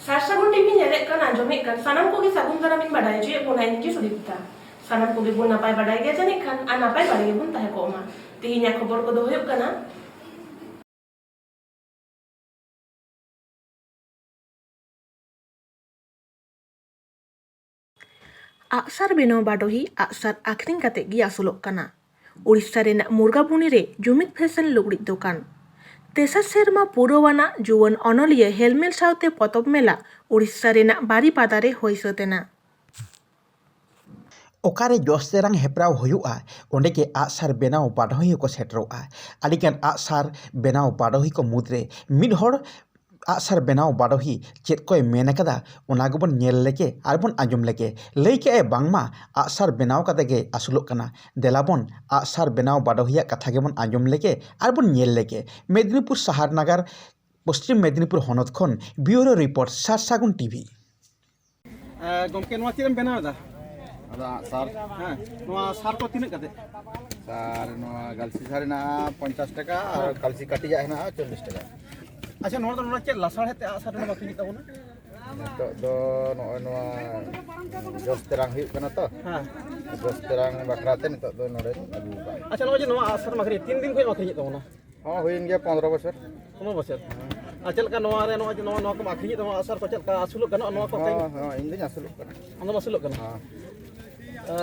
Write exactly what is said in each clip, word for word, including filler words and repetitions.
ᱥᱟᱨ ᱥᱟᱹᱜᱩᱱ ᱴᱤᱵᱷᱤ ᱧᱮᱞᱮᱫ ᱠᱟᱱ, ᱟᱸᱡᱚᱢᱮᱫ ᱠᱟᱱ ᱥᱟᱱᱟᱢ ᱠᱚᱜᱮ ᱥᱟᱹᱜᱩᱱ ᱫᱟᱨᱟᱢ ᱤᱧ ᱵᱟᱰᱟᱭ ᱦᱚᱪᱚᱭᱮᱫ ᱵᱚᱱᱟ, ᱤᱧ ᱜᱮ ᱥᱩᱫᱤᱯᱛᱟ᱾ ᱥᱟᱱᱟᱢ ᱠᱚᱜᱮ ᱵᱚᱱ ᱱᱟᱯᱟᱭ ᱵᱟᱰᱟᱭ ᱜᱮᱭᱟ ᱡᱟᱹᱱᱤᱡ ᱠᱷᱟᱱ, ᱟᱨ ᱱᱟᱯᱟᱭ ᱵᱟᱲᱟ ᱜᱮᱵᱚᱱ ᱛᱟᱦᱮᱸ ᱠᱚᱜ ᱢᱟ᱾ ᱛᱮᱦᱮᱧᱟᱜ ᱠᱷᱚᱵᱚᱨ ᱠᱚᱫᱚ ᱦᱩᱭᱩᱜ ᱠᱟᱱᱟ, ᱟᱜᱼᱥᱟᱨ ᱵᱮᱱᱟᱣ ᱵᱟᱰᱚᱦᱤ ᱟᱜᱼᱥᱟᱨ ᱟᱹᱠᱷᱨᱤᱧ ᱠᱟᱛᱮ ᱜᱮ ᱟᱹᱥᱩᱞᱚᱜ ᱠᱟᱱᱟ᱾ ᱳᱰᱤᱥᱟ ᱨᱮᱱᱟᱜ ᱢᱩᱨᱜᱟᱵᱚᱱᱤ ᱨᱮ ᱡᱩᱢᱤᱫ ᱯᱷᱮᱥᱚᱱ ᱞᱩᱜᱽᱲᱤᱡ ᱫᱚᱠᱟᱱ᱾ ᱛᱮᱥᱟᱨ ᱥᱮᱨᱢᱟ ᱯᱩᱨᱟᱹᱣᱟᱱᱟᱜ ᱡᱩᱣᱟᱹᱱ ᱚᱱᱚᱞᱤᱭᱟᱹ ᱦᱮᱞᱢᱮᱞ ᱥᱟᱶᱛᱮ ᱯᱚᱛᱚᱵ ᱢᱮᱞᱟ ᱳᱰᱤᱥᱟ ᱨᱮᱱᱟᱜ ᱵᱟᱨᱤᱯᱟᱫᱟ ᱨᱮ ᱦᱩᱭ ᱥᱟᱹᱛ ᱮᱱᱟ᱾ ᱚᱠᱟᱨᱮ ᱡᱚᱥ ᱛᱮᱨᱟᱝ ᱦᱮᱯᱨᱟᱣ ᱦᱩᱭᱩᱜᱼᱟ, ᱚᱸᱰᱮ ᱜᱮ ᱟᱜᱼᱥᱟᱨ ᱵᱮᱱᱟᱣ ᱵᱟᱰᱚᱦᱤ ᱦᱚᱸᱠᱚ ᱥᱮᱴᱮᱨᱚᱜᱼᱟ᱾ ᱟᱹᱰᱤᱜᱟᱱ ᱟᱜᱼᱥᱟᱨ ᱵᱮᱱᱟᱣ ᱵᱟᱰᱚᱦᱤ ᱠᱚ ᱢᱩᱫᱽᱨᱮ ᱢᱤᱫ ᱦᱚᱲ ᱟᱜᱼᱥᱟᱨ ᱵᱮᱱᱟᱣ ᱵᱟᱰᱚᱦᱤ ᱪᱮᱫ ᱠᱚᱭ ᱢᱮᱱ ᱟᱠᱟᱫᱟ, ᱚᱱᱟ ᱜᱮᱵᱚᱱ ᱧᱮᱞ ᱞᱮᱜᱮ ᱟᱨ ᱵᱚᱱ ᱟᱸᱡᱚᱢ ᱞᱮᱜᱮ᱾ ᱞᱟᱹᱭ ᱠᱮᱜᱼᱟᱭ ᱵᱟᱝᱢᱟ ᱟᱜᱼᱥᱟᱨ ᱵᱮᱱᱟᱣ ᱠᱟᱛᱮ ᱜᱮ ᱟᱹᱥᱩᱞᱚᱜ ᱠᱟᱱᱟ᱾ ᱫᱮᱞᱟ ᱵᱚᱱ ᱟᱜᱼᱥᱟᱨ ᱵᱮᱱᱟᱣ ᱵᱟᱰᱚᱦᱤᱭᱟᱜ ᱠᱟᱛᱷᱟ ᱜᱮᱵᱚᱱ ᱟᱸᱡᱚᱢ ᱞᱮᱜᱮ ᱟᱨ ᱵᱚᱱ ᱧᱮᱞ ᱞᱮᱜᱮ᱾ ᱢᱮᱫᱽᱱᱤᱯᱩᱨ ᱥᱟᱦᱟᱨ ᱱᱟᱜᱟᱨ, ᱯᱚᱥᱪᱤᱢ ᱢᱮᱫᱽᱱᱤᱯᱩᱨ ᱦᱚᱱᱚᱛ ᱠᱷᱚᱱ ᱵᱤᱭᱩᱨᱳ ᱨᱤᱯᱳᱨᱴ, ᱥᱟᱨ ᱥᱟᱹᱜᱩᱱ ᱴᱤᱵᱷᱤ᱾ ᱮ, ᱜᱚᱢᱠᱮ, ᱱᱚᱣᱟ ᱪᱮᱫ ᱮᱢ ᱵᱮᱱᱟᱣ ᱮᱫᱟ? ᱟᱫᱚ ᱟᱜᱼᱥᱟᱨ᱾ ᱦᱮᱸ, ᱱᱚᱣᱟ ᱥᱟᱨ ᱠᱚ ᱛᱤᱱᱟᱹᱜ ᱠᱟᱛᱮ? ᱥᱟᱨ, ᱱᱚᱣᱟ ᱜᱟᱞᱥᱤ ᱥᱟᱨ ᱨᱮᱱᱟᱜ ᱯᱚᱧᱪᱟᱥ ᱴᱟᱠᱟ ᱟᱨ ᱦᱮᱸ᱾ ᱜᱟᱞᱥᱤ ᱠᱟᱹᱴᱤᱡᱟᱜ ᱦᱮᱱᱟᱜᱼᱟ ᱪᱚᱞᱞᱤᱥ ᱴᱟᱠᱟ᱾ ᱟᱪᱪᱷᱟ, ᱱᱚᱣᱟ ᱫᱚ, ᱱᱚᱣᱟ ᱪᱮᱫ ᱞᱟᱥᱟᱲᱦᱮᱫ ᱛᱮ ᱟᱜᱼᱥᱟᱨ ᱨᱮᱱᱟᱜ ᱟᱹᱠᱷᱨᱤᱧᱮᱫ ᱛᱟᱵᱚᱱᱟ? ᱱᱤᱛᱚᱜ ᱫᱚ ᱱᱚᱜᱼᱚᱭ ᱱᱚᱣᱟ ᱡᱚᱥ ᱛᱮᱨᱟᱝ ᱦᱩᱭᱩᱜ ᱠᱟᱱᱟ ᱛᱚ᱾ ᱦᱮᱸ᱾ ᱡᱚᱥ ᱛᱮᱨᱟᱝ ᱵᱟᱠᱷᱨᱟ ᱛᱮ ᱱᱤᱛᱚᱜ ᱫᱚ ᱱᱚᱰᱮᱧ ᱟᱹᱜᱩ ᱟᱠᱟᱫᱼᱟ᱾ ᱟᱪᱪᱷᱟ, ᱱᱚᱜᱼᱚᱭ ᱡᱮ ᱱᱚᱣᱟ ᱟᱜᱼᱥᱟᱨ ᱮᱢ ᱟᱹᱠᱷᱨᱤᱧᱮᱫ, ᱛᱤᱱ ᱫᱤᱱ ᱠᱷᱚᱱ ᱮᱢ ᱟᱹᱠᱷᱨᱤᱧᱮᱫ ᱛᱟᱵᱚᱱᱟ? ᱦᱚᱸ, ᱦᱩᱭᱮᱱ ᱜᱮᱭᱟ ᱯᱚᱱᱨᱚ ᱵᱚᱪᱷᱚᱨ᱾ ᱯᱚᱱᱨᱚ ᱵᱚᱪᱷᱚᱨ᱾ ᱟᱨ ᱪᱮᱫ ᱞᱮᱠᱟ ᱱᱚᱣᱟ ᱨᱮ, ᱱᱚᱜᱼᱚᱭ ᱡᱮ ᱱᱚᱣᱟ, ᱱᱚᱣᱟ ᱠᱚᱢ ᱟᱹᱠᱷᱨᱤᱧᱮᱫ ᱛᱟᱵᱚᱱᱟ ᱟᱜᱼᱥᱟᱨ ᱠᱚ, ᱪᱮᱫ ᱞᱮᱠᱟ ᱟᱹᱥᱩᱞᱚᱜ ᱜᱟᱱᱚᱜᱼᱟ ᱱᱚᱣᱟ ᱠᱚ ᱟᱹᱠᱷᱨᱤᱧ? ᱦᱚᱸ, ᱦᱚᱸ, ᱤᱧ ᱫᱩᱧ ᱟᱹᱥᱩᱞᱚᱜ ᱠᱟᱱᱟ᱾ ᱟᱢ ᱫᱚᱢ ᱟᱹᱥᱩᱞᱚᱜ ᱠᱟᱱᱟ? ᱦᱚᱸ᱾ ᱮ,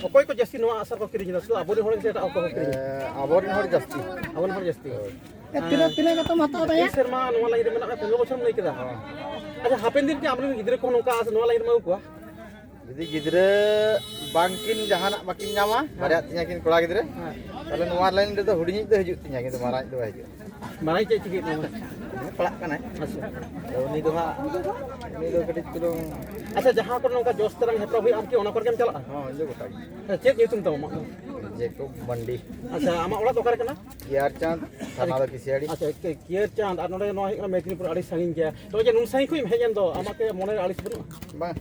ᱚᱠᱚᱭ ᱠᱚ ᱡᱟᱹᱥᱛᱤ ᱱᱚᱣᱟ ᱟᱜᱼᱥᱟᱨ ᱠᱚ ᱠᱤᱨᱤᱧ ᱮᱫᱟ? ᱥᱩᱫᱷᱩ ᱟᱵᱚᱨᱮᱱ ᱦᱚᱲ ᱥᱮ ᱮᱴᱟᱜ ᱦᱚᱲ ᱠᱚᱦᱚᱸ ᱠᱤᱨᱤᱧ ᱮᱫᱟ? ᱮ, ᱟᱵᱚᱨᱮᱱ ᱦᱚᱲ ᱡᱟᱹᱥᱛᱤ᱾ ᱟᱵᱚᱨᱮᱱ ᱦᱚᱲ ᱡᱟᱹᱥᱛᱤ᱾ ᱦᱳᱭ᱾ ᱮ, ᱛᱤᱱᱟᱹᱜ, ᱛᱤᱱᱟᱹᱜ ᱠᱟᱛᱮᱢ ᱦᱟᱛᱟᱣ ᱫᱟ ᱭᱟ? ᱛᱤᱱ ᱥᱮᱨᱢᱟ ᱱᱚᱣᱟ ᱞᱟᱭᱤᱱ ᱨᱮ ᱢᱮᱱᱟᱜ ᱢᱮᱭᱟ, ᱯᱚᱱᱨᱚ ᱵᱚᱪᱷᱚᱨᱮᱢ ᱞᱟᱹᱭ ᱠᱮᱫᱟ᱾ ᱦᱚᱸ᱾ ᱟᱪᱪᱷᱟ, ᱦᱟᱯᱮᱱ ᱫᱤᱱ ᱠᱤ ᱟᱢᱨᱮᱱ ᱜᱤᱫᱽᱨᱟᱹ ᱠᱚᱦᱚᱸ ᱱᱚᱝᱠᱟ ᱱᱚᱣᱟ ᱞᱟᱭᱤᱱ ᱨᱮᱢ ᱟᱹᱜᱩ ᱠᱚᱣᱟ? ᱡᱩᱫᱤ ᱜᱤᱫᱽᱨᱟᱹ ᱵᱟᱝᱠᱤᱱ ᱡᱟᱦᱟᱱᱟᱜ ᱵᱟᱹᱠᱤᱱ ᱧᱟᱢᱟ, ᱦᱮᱸ᱾ ᱵᱟᱨᱭᱟ ᱛᱤᱧᱟ ᱠᱤᱱ ᱠᱚᱲᱟ ᱜᱤᱫᱽᱨᱟᱹ, ᱦᱮᱸ᱾ ᱛᱟᱦᱞᱮ ᱱᱚᱣᱟ ᱞᱟᱭᱤᱱ ᱨᱮᱫᱚ ᱦᱩᱰᱤᱧᱤᱡ ᱫᱚ ᱦᱤᱡᱩᱜ ᱛᱤᱧᱟ, ᱠᱤᱱᱛᱩ ᱢᱟᱨᱟᱝᱤᱡ ᱫᱚ ᱵᱟᱭ ᱦᱤᱡᱩᱜᱼᱟ᱾ ᱢᱟᱨᱟᱝᱤᱡ ᱪᱮᱫ ᱪᱤᱠᱟᱹᱭᱮᱫ ᱛᱟᱢᱟ? ᱩᱱᱤ ᱯᱟᱲᱦᱟᱜ ᱠᱟᱱᱟᱭ᱾ ᱟᱪᱪᱷᱟ᱾ ᱟᱫᱚ ᱩᱱᱤ ᱫᱚ ᱦᱟᱸᱜ, ᱩᱱᱤ ᱫᱚ ᱠᱟᱹᱴᱤᱡ ᱪᱩᱞᱩᱝ ᱟᱪᱪᱷᱟ, ᱡᱟᱦᱟᱸ ᱠᱚᱨᱮ ᱱᱚᱝᱠᱟ ᱡᱚᱥ ᱛᱮᱨᱟᱝ ᱦᱮᱯᱨᱟᱣ ᱦᱩᱭᱩᱜᱼᱟ, ᱟᱢ ᱠᱤ ᱚᱱᱟ ᱠᱚᱨᱮ ᱜᱮᱢ ᱪᱟᱞᱟᱜᱼᱟ? ᱦᱚᱸ, ᱤᱧ ᱫᱚ ᱜᱚᱴᱟ ᱜᱮ᱾ ᱟᱪᱪᱷᱟ, ᱪᱮᱫ ᱧᱩᱛᱩᱢ ᱛᱟᱢ ᱟᱢᱟᱜ ᱫᱚ? ᱡᱮᱠᱚᱵ ᱢᱟᱱᱰᱤ᱾ ᱟᱪᱪᱷᱟ, ᱟᱢᱟᱜ ᱚᱲᱟᱜ ᱫᱚ ᱚᱠᱟᱨᱮ ᱠᱟᱱᱟ? ᱠᱤᱭᱟᱨ ᱪᱟᱸᱫᱽ, ᱛᱷᱟᱱᱟ ᱫᱚ ᱠᱤᱥᱤᱭᱟᱲᱤ᱾ ᱟᱪᱪᱷᱟ, ᱠᱤ-, ᱠᱤᱭᱟᱨ ᱪᱟᱸᱫᱽ, ᱟᱨ ᱱᱚᱰᱮ ᱱᱚᱣᱟ ᱦᱩᱭᱩᱜ ᱠᱟᱱᱟ ᱢᱮᱫᱽᱱᱤᱯᱩᱨ, ᱟᱹᱰᱤ ᱥᱟᱺᱜᱤᱧ ᱜᱮᱭᱟ᱾ ᱛᱚᱵᱮ ᱡᱮ ᱱᱩᱱ ᱥᱟᱺᱜᱤᱧ ᱠᱷᱚᱱ ᱮᱢ ᱦᱮᱡ ᱮᱱ ᱫᱚ, ᱟᱢᱟᱜ ᱠᱤ ᱢᱚᱱᱮ ᱨᱮ ᱟᱹᱲᱤᱥ ᱵᱟᱹᱱᱩᱜᱼᱟ? ᱵᱟᱝ᱾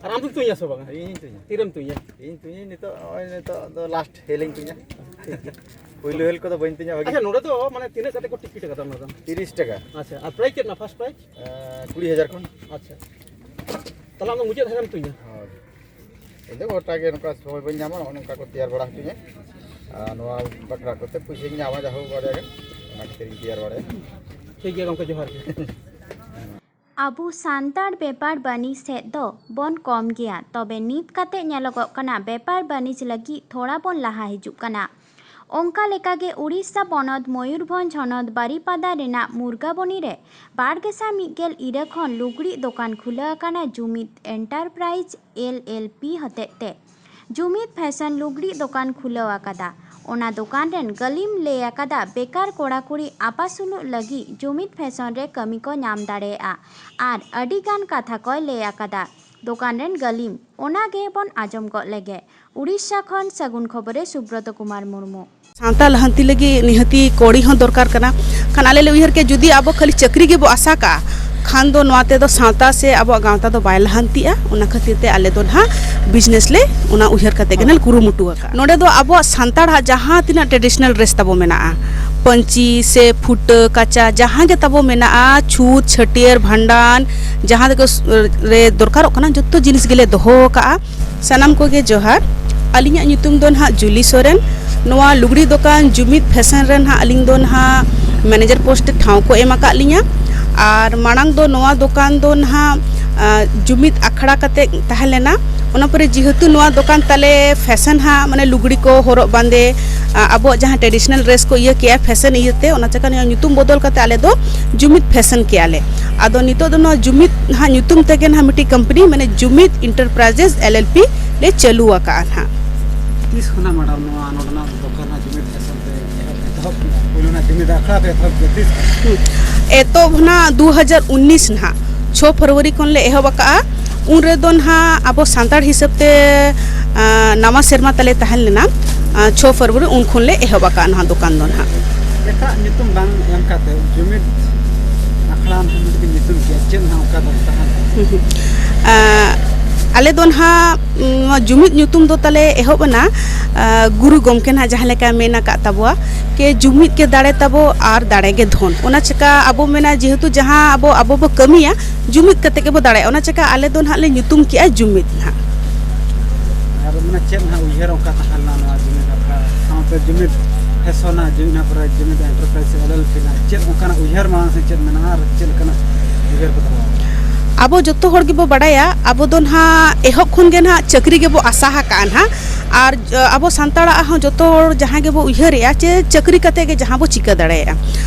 ᱟᱨ ᱟᱢ ᱫᱚᱢ ᱛᱩᱧᱟ ᱥᱮ ᱵᱟᱝᱟ? ᱤᱧ ᱛᱩᱧᱟ᱾ ᱛᱤᱨᱮᱢ ᱛᱩᱧᱟ? ᱤᱧ ᱛᱩᱧᱟᱹᱧ ᱱᱤᱛᱚᱜ, ᱱᱚᱜᱼᱚᱭ ᱱᱤᱛᱚᱜ ᱫᱚ ᱞᱟᱥᱴ ᱦᱮᱞᱤᱧ ᱛᱩᱧᱟ᱾ ᱴᱷᱤᱠ ᱜᱮᱭᱟ᱾ ᱯᱳᱭᱞᱳ ᱦᱮᱞ ᱠᱚᱫᱚ ᱵᱟᱹᱧ ᱛᱤᱧᱟ ᱵᱷᱟᱜᱤ᱾ ᱟᱪᱪᱷᱟ, ᱱᱚᱰᱮ ᱫᱚ ᱢᱟᱱᱮ ᱛᱤᱱᱟᱹᱜ ᱠᱟᱛᱮ ᱠᱚ ᱴᱤᱠᱤᱴ ᱟᱠᱟᱫᱟ ᱚᱱᱟ ᱫᱚ? ᱛᱤᱨᱤᱥ ᱴᱟᱠᱟ᱾ ᱟᱪᱪᱷᱟ, ᱟᱨ ᱯᱨᱟᱭᱤᱡᱽ ᱪᱮᱫ ᱨᱮᱱᱟᱜ ᱯᱷᱟᱥᱴ ᱯᱨᱟᱭᱤᱡᱽ? ᱠᱩᱲᱤ ᱦᱟᱡᱟᱨ ᱠᱷᱚᱱ᱾ ᱟᱪᱪᱷᱟ, ᱛᱟᱦᱚᱞᱮ ᱟᱢ ᱫᱚ ᱢᱩᱪᱟᱹᱫ ᱦᱮᱨᱮᱢ ᱛᱩᱧᱟ? ᱦᱳᱭ᱾ ᱤᱧ ᱫᱚ ᱜᱚᱴᱟ ᱜᱮ ᱱᱚᱝᱠᱟ ᱥᱚᱢᱚᱭ ᱵᱟᱹᱧ ᱧᱟᱢᱟ, ᱱᱚᱜᱼᱚ ᱱᱚᱝᱠᱟ ᱠᱚ ᱛᱮᱭᱟᱨ ᱵᱟᱲᱟ ᱦᱚᱪᱚᱧᱟ᱾ ᱟᱨ ᱱᱚᱣᱟ ᱵᱟᱠᱷᱨᱟ ᱠᱚᱛᱮ ᱯᱩᱭᱥᱟᱹᱧ ᱧᱟᱢᱟ ᱡᱟᱦᱳᱠ ᱵᱟᱨᱭᱟ ᱜᱟᱱ, ᱚᱱᱟ ᱠᱷᱟᱹᱛᱤᱨ ᱤᱧ ᱛᱮᱭᱟᱨ ᱵᱟᱲᱟᱭᱟ᱾ ᱴᱷᱤᱠ ᱜᱮᱭᱟ ᱜᱚᱢᱠᱮ, ᱡᱚᱦᱟᱨ ᱜᱮ᱾ ᱟᱵᱚ ᱥᱟᱱᱛᱟᱲ ᱵᱮᱯᱟᱨ ᱵᱟᱹᱱᱤᱡᱽ ᱥᱮᱫ ᱫᱚ ᱵᱚᱱ ᱠᱚᱢ ᱜᱮᱭᱟ, ᱛᱚᱵᱮ ᱱᱤᱛ ᱠᱟᱛᱮ ᱧᱮᱞᱚᱜᱚᱜ ᱠᱟᱱᱟ ᱵᱮᱯᱟᱨ ᱵᱟᱹᱱᱤᱡᱽ ᱞᱟᱹᱜᱤᱫ ᱛᱷᱚᱲᱟ ᱵᱚᱱ ᱞᱟᱦᱟ ᱦᱤᱡᱩᱜ ᱠᱟᱱᱟ᱾ ᱚᱱᱠᱟ ᱞᱮᱠᱟᱜᱮ ᱩᱲᱤᱥᱥᱟ ᱯᱚᱱᱚᱛ ᱢᱚᱭᱩᱨᱵᱷᱚᱸᱡᱽ ᱦᱚᱱᱚᱛ ᱵᱟᱨᱤᱯᱟᱫᱟ ᱨᱮᱱᱟᱜ ᱢᱩᱨᱜᱟᱵᱚᱱᱤ ᱨᱮ ᱵᱟᱨ ᱜᱮᱥᱟᱭ ᱢᱤᱫ ᱜᱮᱞ ᱤᱨᱟᱹ ᱠᱷᱚᱱ ᱞᱩᱜᱽᱲᱤᱡ ᱫᱚᱠᱟᱱ ᱠᱷᱩᱞᱟᱹᱣ ᱟᱠᱟᱱᱟ ᱡᱩᱢᱤᱫ ᱮᱱᱴᱟᱨᱯᱨᱟᱭᱤᱡᱽ ᱮᱞ ᱮᱞ ᱯᱤ ᱦᱚᱛᱮᱡ ᱛᱮ᱾ ᱡᱩᱢᱤᱫ ᱯᱷᱮᱥᱚᱱ ᱞᱩᱜᱽᱲᱤᱡ ᱫᱚᱠᱟᱱ ᱠᱷᱩᱞᱟᱹᱣ ᱟᱠᱟᱫᱟ᱾ ᱚᱱᱟ ᱫᱚᱠᱟᱱ ᱨᱮᱱ ᱜᱟᱹᱞᱤᱢ ᱞᱟᱹᱭ ᱟᱠᱟᱫᱟ, ᱵᱮᱠᱟᱨ ᱠᱚᱲᱟ ᱠᱩᱲᱤ ᱟᱯᱟᱥᱩᱞᱚᱜ ᱞᱟᱹᱜᱤᱫ ᱡᱩᱢᱤᱫ ᱯᱷᱮᱥᱚᱱ ᱨᱮ ᱠᱟᱹᱢᱤ ᱠᱚ ᱧᱟᱢ ᱫᱟᱲᱮᱭᱟᱜᱼᱟ᱾ ᱟᱨ ᱟᱹᱰᱤ ᱜᱟᱱ ᱠᱟᱛᱷᱟ ᱠᱚᱭ ᱞᱟᱹᱭ ᱟᱠᱟᱫᱟ ᱫᱚᱠᱟᱱ ᱨᱮᱱ ᱜᱟᱹᱞᱤᱢ᱾ ᱚᱱᱟ ᱜᱮ ᱵᱚᱱ ᱟᱸᱡᱚᱢ ᱜᱚᱫ ᱞᱮᱜᱮ᱾ ᱩᱲᱤᱥᱥᱟ ᱠᱷᱚᱱ ᱥᱟᱹᱜᱩᱱ ᱠᱷᱚᱵᱚᱨᱮ ᱥᱩᱵᱨᱚᱛ ᱠᱩᱢᱟᱨ ᱢᱩᱨᱢᱩ᱾ ᱥᱟᱶᱛᱟ ᱞᱟᱦᱟᱱᱛᱤ ᱞᱟᱹᱜᱤᱫ ᱱᱤᱦᱟᱹᱛᱤ ᱠᱚᱲᱤ ᱦᱚᱸ ᱫᱚᱨᱠᱟᱨ ᱠᱟᱱᱟ᱾ ᱠᱷᱟᱱ ᱟᱞᱮ ᱞᱮ ᱩᱭᱦᱟᱹᱨ ᱠᱮᱫᱟ, ᱡᱩᱫᱤ ᱟᱵᱚ ᱠᱷᱟᱹᱞᱤ ᱪᱟᱹᱠᱨᱤ ᱜᱮᱵᱚ ᱟᱥᱟ ᱠᱟᱜᱼᱟ, ᱠᱷᱟᱱ ᱫᱚ ᱱᱚᱣᱟ ᱛᱮᱫᱚ ᱥᱟᱶᱛᱟ ᱥᱮ ᱟᱵᱚᱣᱟᱜ ᱜᱟᱶᱛᱟ ᱫᱚ ᱵᱟᱭ ᱞᱟᱦᱟᱱᱛᱤᱜᱼᱟ᱾ ᱚᱱᱟ ᱠᱷᱟᱹᱛᱤᱨ ᱛᱮ ᱟᱞᱮ ᱫᱚ ᱱᱟᱦᱟᱜ ᱵᱤᱡᱽᱱᱮᱥ ᱞᱮ, ᱚᱱᱟ ᱩᱭᱦᱟᱹᱨ ᱠᱟᱛᱮ ᱜᱮ ᱱᱟᱦᱟᱜ ᱞᱮ ᱠᱩᱨᱩᱢᱩᱴᱩ ᱟᱠᱟᱫᱼᱟ᱾ ᱱᱚᱰᱮ ᱫᱚ ᱟᱵᱚᱣᱟᱜ ᱥᱟᱱᱛᱟᱲᱟᱜ ᱡᱟᱦᱟᱸ ᱛᱤᱱᱟᱹᱜ ᱴᱨᱮᱰᱤᱥᱚᱱᱟᱞ ᱰᱨᱮᱥ ᱛᱟᱵᱚ ᱢᱮᱱᱟᱜᱼᱟ, ᱯᱟᱹᱧᱪᱤ ᱥᱮ ᱯᱷᱩᱴᱟᱹ ᱠᱟᱪᱟ ᱡᱟᱦᱟᱸ ᱜᱮ ᱛᱟᱵᱚ ᱢᱮᱱᱟᱜᱼᱟ, ᱪᱷᱩᱛ, ᱪᱷᱟᱹᱴᱭᱟᱹᱨ, ᱵᱷᱟᱸᱰᱟᱱ, ᱡᱟᱦᱟᱸ ᱨᱮ ᱫᱚᱨᱠᱟᱨᱚᱜ ᱠᱟᱱᱟ, ᱡᱚᱛᱚ ᱡᱤᱱᱤᱥ ᱜᱮᱞᱮ ᱫᱚᱦᱚ ᱟᱠᱟᱫᱼᱟ᱾ ᱥᱟᱱᱟᱢ ᱠᱚᱜᱮ ᱡᱚᱦᱟᱨ᱾ ᱟᱹᱞᱤᱧᱟᱜ ᱧᱩᱛᱩᱢ ᱫᱚ ᱱᱟᱦᱟᱜ ᱡᱩᱞᱤ ᱥᱚᱨᱮᱱ᱾ ᱱᱚᱣᱟ ᱞᱩᱜᱽᱲᱤ ᱫᱚᱠᱟᱱ ᱡᱩᱢᱤᱫ ᱯᱷᱮᱥᱚᱱ ᱨᱮ ᱱᱟᱦᱟᱜ ᱟᱹᱞᱤᱧ ᱫᱚ ᱱᱟᱦᱟᱜ ᱢᱮᱱᱮᱡᱟᱨ ᱯᱳᱥᱴ ᱨᱮ ᱴᱷᱟᱶ ᱠᱚ ᱮᱢ ᱟᱠᱟᱫ ᱞᱤᱧᱟ᱾ ᱟᱨ ᱢᱟᱲᱟᱝ ᱫᱚ ᱱᱚᱣᱟ ᱫᱚᱠᱟᱱ ᱫᱚ ᱱᱟᱦᱟᱜ, ᱟ, ᱡᱩᱢᱤᱫ ᱟᱠᱷᱲᱟ ᱠᱟᱛᱮ ᱛᱟᱦᱮᱸ ᱞᱮᱱᱟ᱾ ᱚᱱᱟ ᱯᱚᱨᱮ ᱡᱮᱦᱮᱛᱩ ᱱᱚᱣᱟ ᱫᱚᱠᱟᱱ ᱛᱟᱞᱮ ᱯᱷᱮᱥᱚᱱ ᱦᱟᱸᱜ, ᱢᱟᱱᱮ ᱞᱩᱜᱽᱲᱤ ᱠᱚ, ᱦᱚᱨᱚᱜ ᱵᱟᱸᱫᱮ, ᱟ, ᱟᱵᱚᱣᱟᱜ ᱡᱟᱦᱟᱸ ᱴᱨᱮᱰᱤᱥᱚᱱᱟᱞ ᱰᱨᱮᱥ ᱠᱚ ᱤᱭᱟᱹ ᱠᱮᱜᱼᱟ ᱯᱷᱮᱥᱚᱱ ᱤᱭᱟᱹᱛᱮ, ᱚᱱᱟ ᱪᱟᱠᱟ ᱱᱚᱣᱟ ᱧᱩᱛᱩᱢ ᱵᱚᱫᱚᱞ ᱠᱟᱛᱮ ᱟᱞᱮ ᱫᱚ ᱡᱩᱢᱤᱫ ᱯᱷᱮᱥᱚᱱ ᱠᱮᱜᱼᱟ ᱞᱮ᱾ ᱟᱫᱚ ᱱᱤᱛᱚᱜ ᱫᱚ ᱱᱚᱣᱟ ᱡᱩᱢᱤᱫ ᱦᱟᱸᱜ ᱧᱩᱛᱩᱢ ᱛᱮᱜᱮ ᱱᱟᱦᱟᱜ ᱢᱤᱫᱴᱤᱡ ᱠᱳᱢᱯᱟᱱᱤ, ᱢᱟᱱᱮ ᱡᱩᱢᱤᱫ ᱤᱱᱴᱟᱨᱯᱨᱟᱭᱡᱮᱥ ᱮᱞ ᱮᱞ ᱯᱤ ᱞᱮ ᱪᱟᱹᱞᱩ ᱟᱠᱟᱜᱼᱟ ᱱᱟᱦᱟᱜ᱾ ᱛᱤᱥ ᱠᱷᱚᱱᱟᱜ ᱢᱮᱰᱟᱢ ᱱᱚᱣᱟ ᱱᱚᱰᱮᱱᱟᱜ ᱫᱚᱠᱟᱱ ᱦᱟᱸᱜ ᱡᱩᱢᱤᱫ ᱯᱷᱮᱥᱚᱱ ᱯᱮ ᱮᱦᱚᱵ, ᱮᱛᱚᱦᱚᱵ ᱠᱮᱫᱟ? ᱯᱳᱭᱞᱳ ᱨᱮᱱᱟᱜ ᱡᱩᱢᱤᱫ ᱟᱠᱷᱲᱟ ᱯᱮ ᱮᱛᱚᱦᱚᱵ ᱠᱮᱫᱟ ᱛᱤᱥ ᱠᱷᱚᱱ? ᱮᱛᱚᱦᱚᱵ ᱱᱟᱦᱟᱜ ᱫᱩ ᱦᱟᱡᱟᱨ ᱩᱱᱤᱥ ᱱᱟᱦᱟᱜ, ᱪᱷᱚ ᱯᱷᱮᱵᱽᱨᱩᱣᱟᱨᱤ ᱠᱷᱚᱱ ᱞᱮ ᱮᱦᱚᱵ ᱟᱠᱟᱜᱼᱟ᱾ ᱩᱱ ᱨᱮᱫᱚ ᱱᱟᱦᱟᱜ ᱟᱵᱚ ᱥᱟᱱᱛᱟᱲ ᱦᱤᱥᱟᱹᱵ ᱛᱮ, ᱟ, ᱱᱟᱣᱟ ᱥᱮᱨᱢᱟ ᱛᱟᱞᱮ ᱛᱟᱦᱮᱸ ᱞᱮᱱᱟ, ᱟ, ᱪᱷᱚ ᱯᱷᱮᱵᱽᱨᱩᱣᱟᱨᱤ, ᱩᱱ ᱠᱷᱚᱱ ᱞᱮ ᱮᱦᱚᱵ ᱟᱠᱟᱜᱼᱟ ᱱᱟᱦᱟᱜ ᱫᱚᱠᱟᱱ ᱫᱚ ᱱᱟᱦᱟᱜ᱾ ᱮᱴᱟᱜ ᱧᱩᱛᱩᱢ ᱵᱟᱝ ᱮᱢ ᱠᱟᱛᱮ ᱡᱩᱢᱤᱫ ᱟᱠᱷᱲᱟ ᱱᱟᱦᱟᱜ ᱢᱤᱫᱴᱤᱡ ᱧᱩᱛᱩᱢ ᱠᱮᱫᱟ, ᱪᱮᱫ ᱱᱟᱦᱟᱜ ᱚᱱᱠᱟ ᱫᱚ ᱛᱟᱦᱮᱸ ᱞᱮᱱᱟ? ᱦᱩᱸ, ᱦᱩᱸ᱾ ᱟ, ᱟᱞᱮ ᱫᱚ ᱱᱟᱦᱟᱜ, ᱩᱢ, ᱱᱚᱣᱟ ᱡᱩᱢᱤᱫ ᱧᱩᱛᱩᱢ ᱫᱚ ᱛᱟᱞᱮ ᱮᱦᱚᱵ ᱮᱱᱟ, ᱟ, ᱜᱩᱨᱩ ᱜᱚᱢᱠᱮ ᱱᱟᱦᱟᱜ ᱡᱟᱦᱟᱸ ᱞᱮᱠᱟ ᱢᱮᱱ ᱟᱠᱟᱫ ᱛᱟᱵᱚᱣᱟ, ᱠᱮ ᱡᱩᱢᱤᱫ ᱜᱮ ᱫᱟᱲᱮ ᱛᱟᱵᱚ ᱟᱨ ᱫᱟᱲᱮ ᱜᱮ ᱫᱷᱚᱱ᱾ ᱚᱱᱟ ᱪᱮᱠᱟ ᱟᱵᱚ ᱢᱮᱱᱟ, ᱡᱮᱦᱮᱛᱩ ᱡᱟᱦᱟᱸ ᱟᱵᱚ, ᱟᱵᱚ ᱵᱚ ᱠᱟᱹᱢᱤᱭᱟ, ᱡᱩᱢᱤᱫ ᱠᱟᱛᱮ ᱜᱮᱵᱚ ᱫᱟᱲᱮᱭᱟᱜᱼᱟ᱾ ᱚᱱᱟ ᱪᱮᱠᱟ ᱟᱞᱮ ᱫᱚ ᱱᱟᱦᱟᱜ ᱞᱮ ᱧᱩᱛᱩᱢ ᱠᱮᱜᱼᱟ ᱡᱩᱢᱤᱫ ᱱᱟᱦᱟᱜ᱾ ᱟᱨ ᱢᱟᱱᱮ ᱪᱮᱫ ᱱᱟᱦᱟᱜ ᱩᱭᱦᱟᱹᱨ ᱚᱱᱠᱟ ᱛᱟᱦᱮᱸ ᱞᱮᱱᱟ ᱱᱚᱣᱟ ᱡᱩᱢᱤᱫ ᱟᱠᱷᱲᱟ ᱥᱟᱶᱛᱮ ᱡᱩᱢᱤᱫ ᱯᱷᱮᱥᱚᱱᱟ, ᱡᱩᱢᱤᱫ, ᱤᱱᱟᱹ ᱯᱚᱨᱮ ᱡᱩᱢᱤᱫ ᱮᱱᱴᱟᱨᱯᱨᱟᱭᱤᱡᱽ ᱮᱞ ᱮᱞ ᱯᱤ ᱱᱟᱦᱟᱜ? ᱪᱮᱫ ᱚᱱᱠᱟᱱᱟᱜ ᱩᱭᱦᱟᱹᱨ ᱢᱟᱲᱟᱝ ᱥᱮ ᱪᱮᱫ ᱢᱮᱱᱟᱜᱼᱟ ᱟᱨ ᱪᱮᱫ ᱞᱮᱠᱟᱱᱟᱜ ᱩᱭᱦᱟᱹᱨ ᱠᱚ ᱫᱚᱦᱚ ᱟᱠᱟᱫᱟ? ᱟᱵᱚ ᱡᱚᱛᱚ ᱦᱚᱲ ᱜᱮᱵᱚ ᱵᱟᱰᱟᱭᱟ, ᱟᱵᱚ ᱫᱚ ᱱᱟᱦᱟᱜ ᱮᱦᱚᱵ ᱠᱷᱚᱱ ᱜᱮ ᱱᱟᱦᱟᱜ ᱪᱟᱹᱠᱨᱤ ᱜᱮᱵᱚ ᱟᱥᱟ ᱟᱠᱟᱜᱼᱟ ᱱᱟᱦᱟᱜ᱾ ᱟᱨ, ᱟᱵᱚ ᱥᱟᱱᱛᱟᱲᱟᱜ ᱦᱚᱸ ᱡᱚᱛᱚ ᱦᱚᱲ ᱡᱟᱦᱟᱸ ᱜᱮᱵᱚ ᱩᱭᱦᱟᱹᱨᱮᱜᱼᱟ ᱪᱮ ᱪᱟᱹᱠᱨᱤ ᱠᱟᱛᱮ ᱜᱮ ᱡᱟᱦᱟᱸ ᱵᱚ ᱪᱤᱠᱟᱹ ᱫᱟᱲᱮᱭᱟᱜᱼᱟ᱾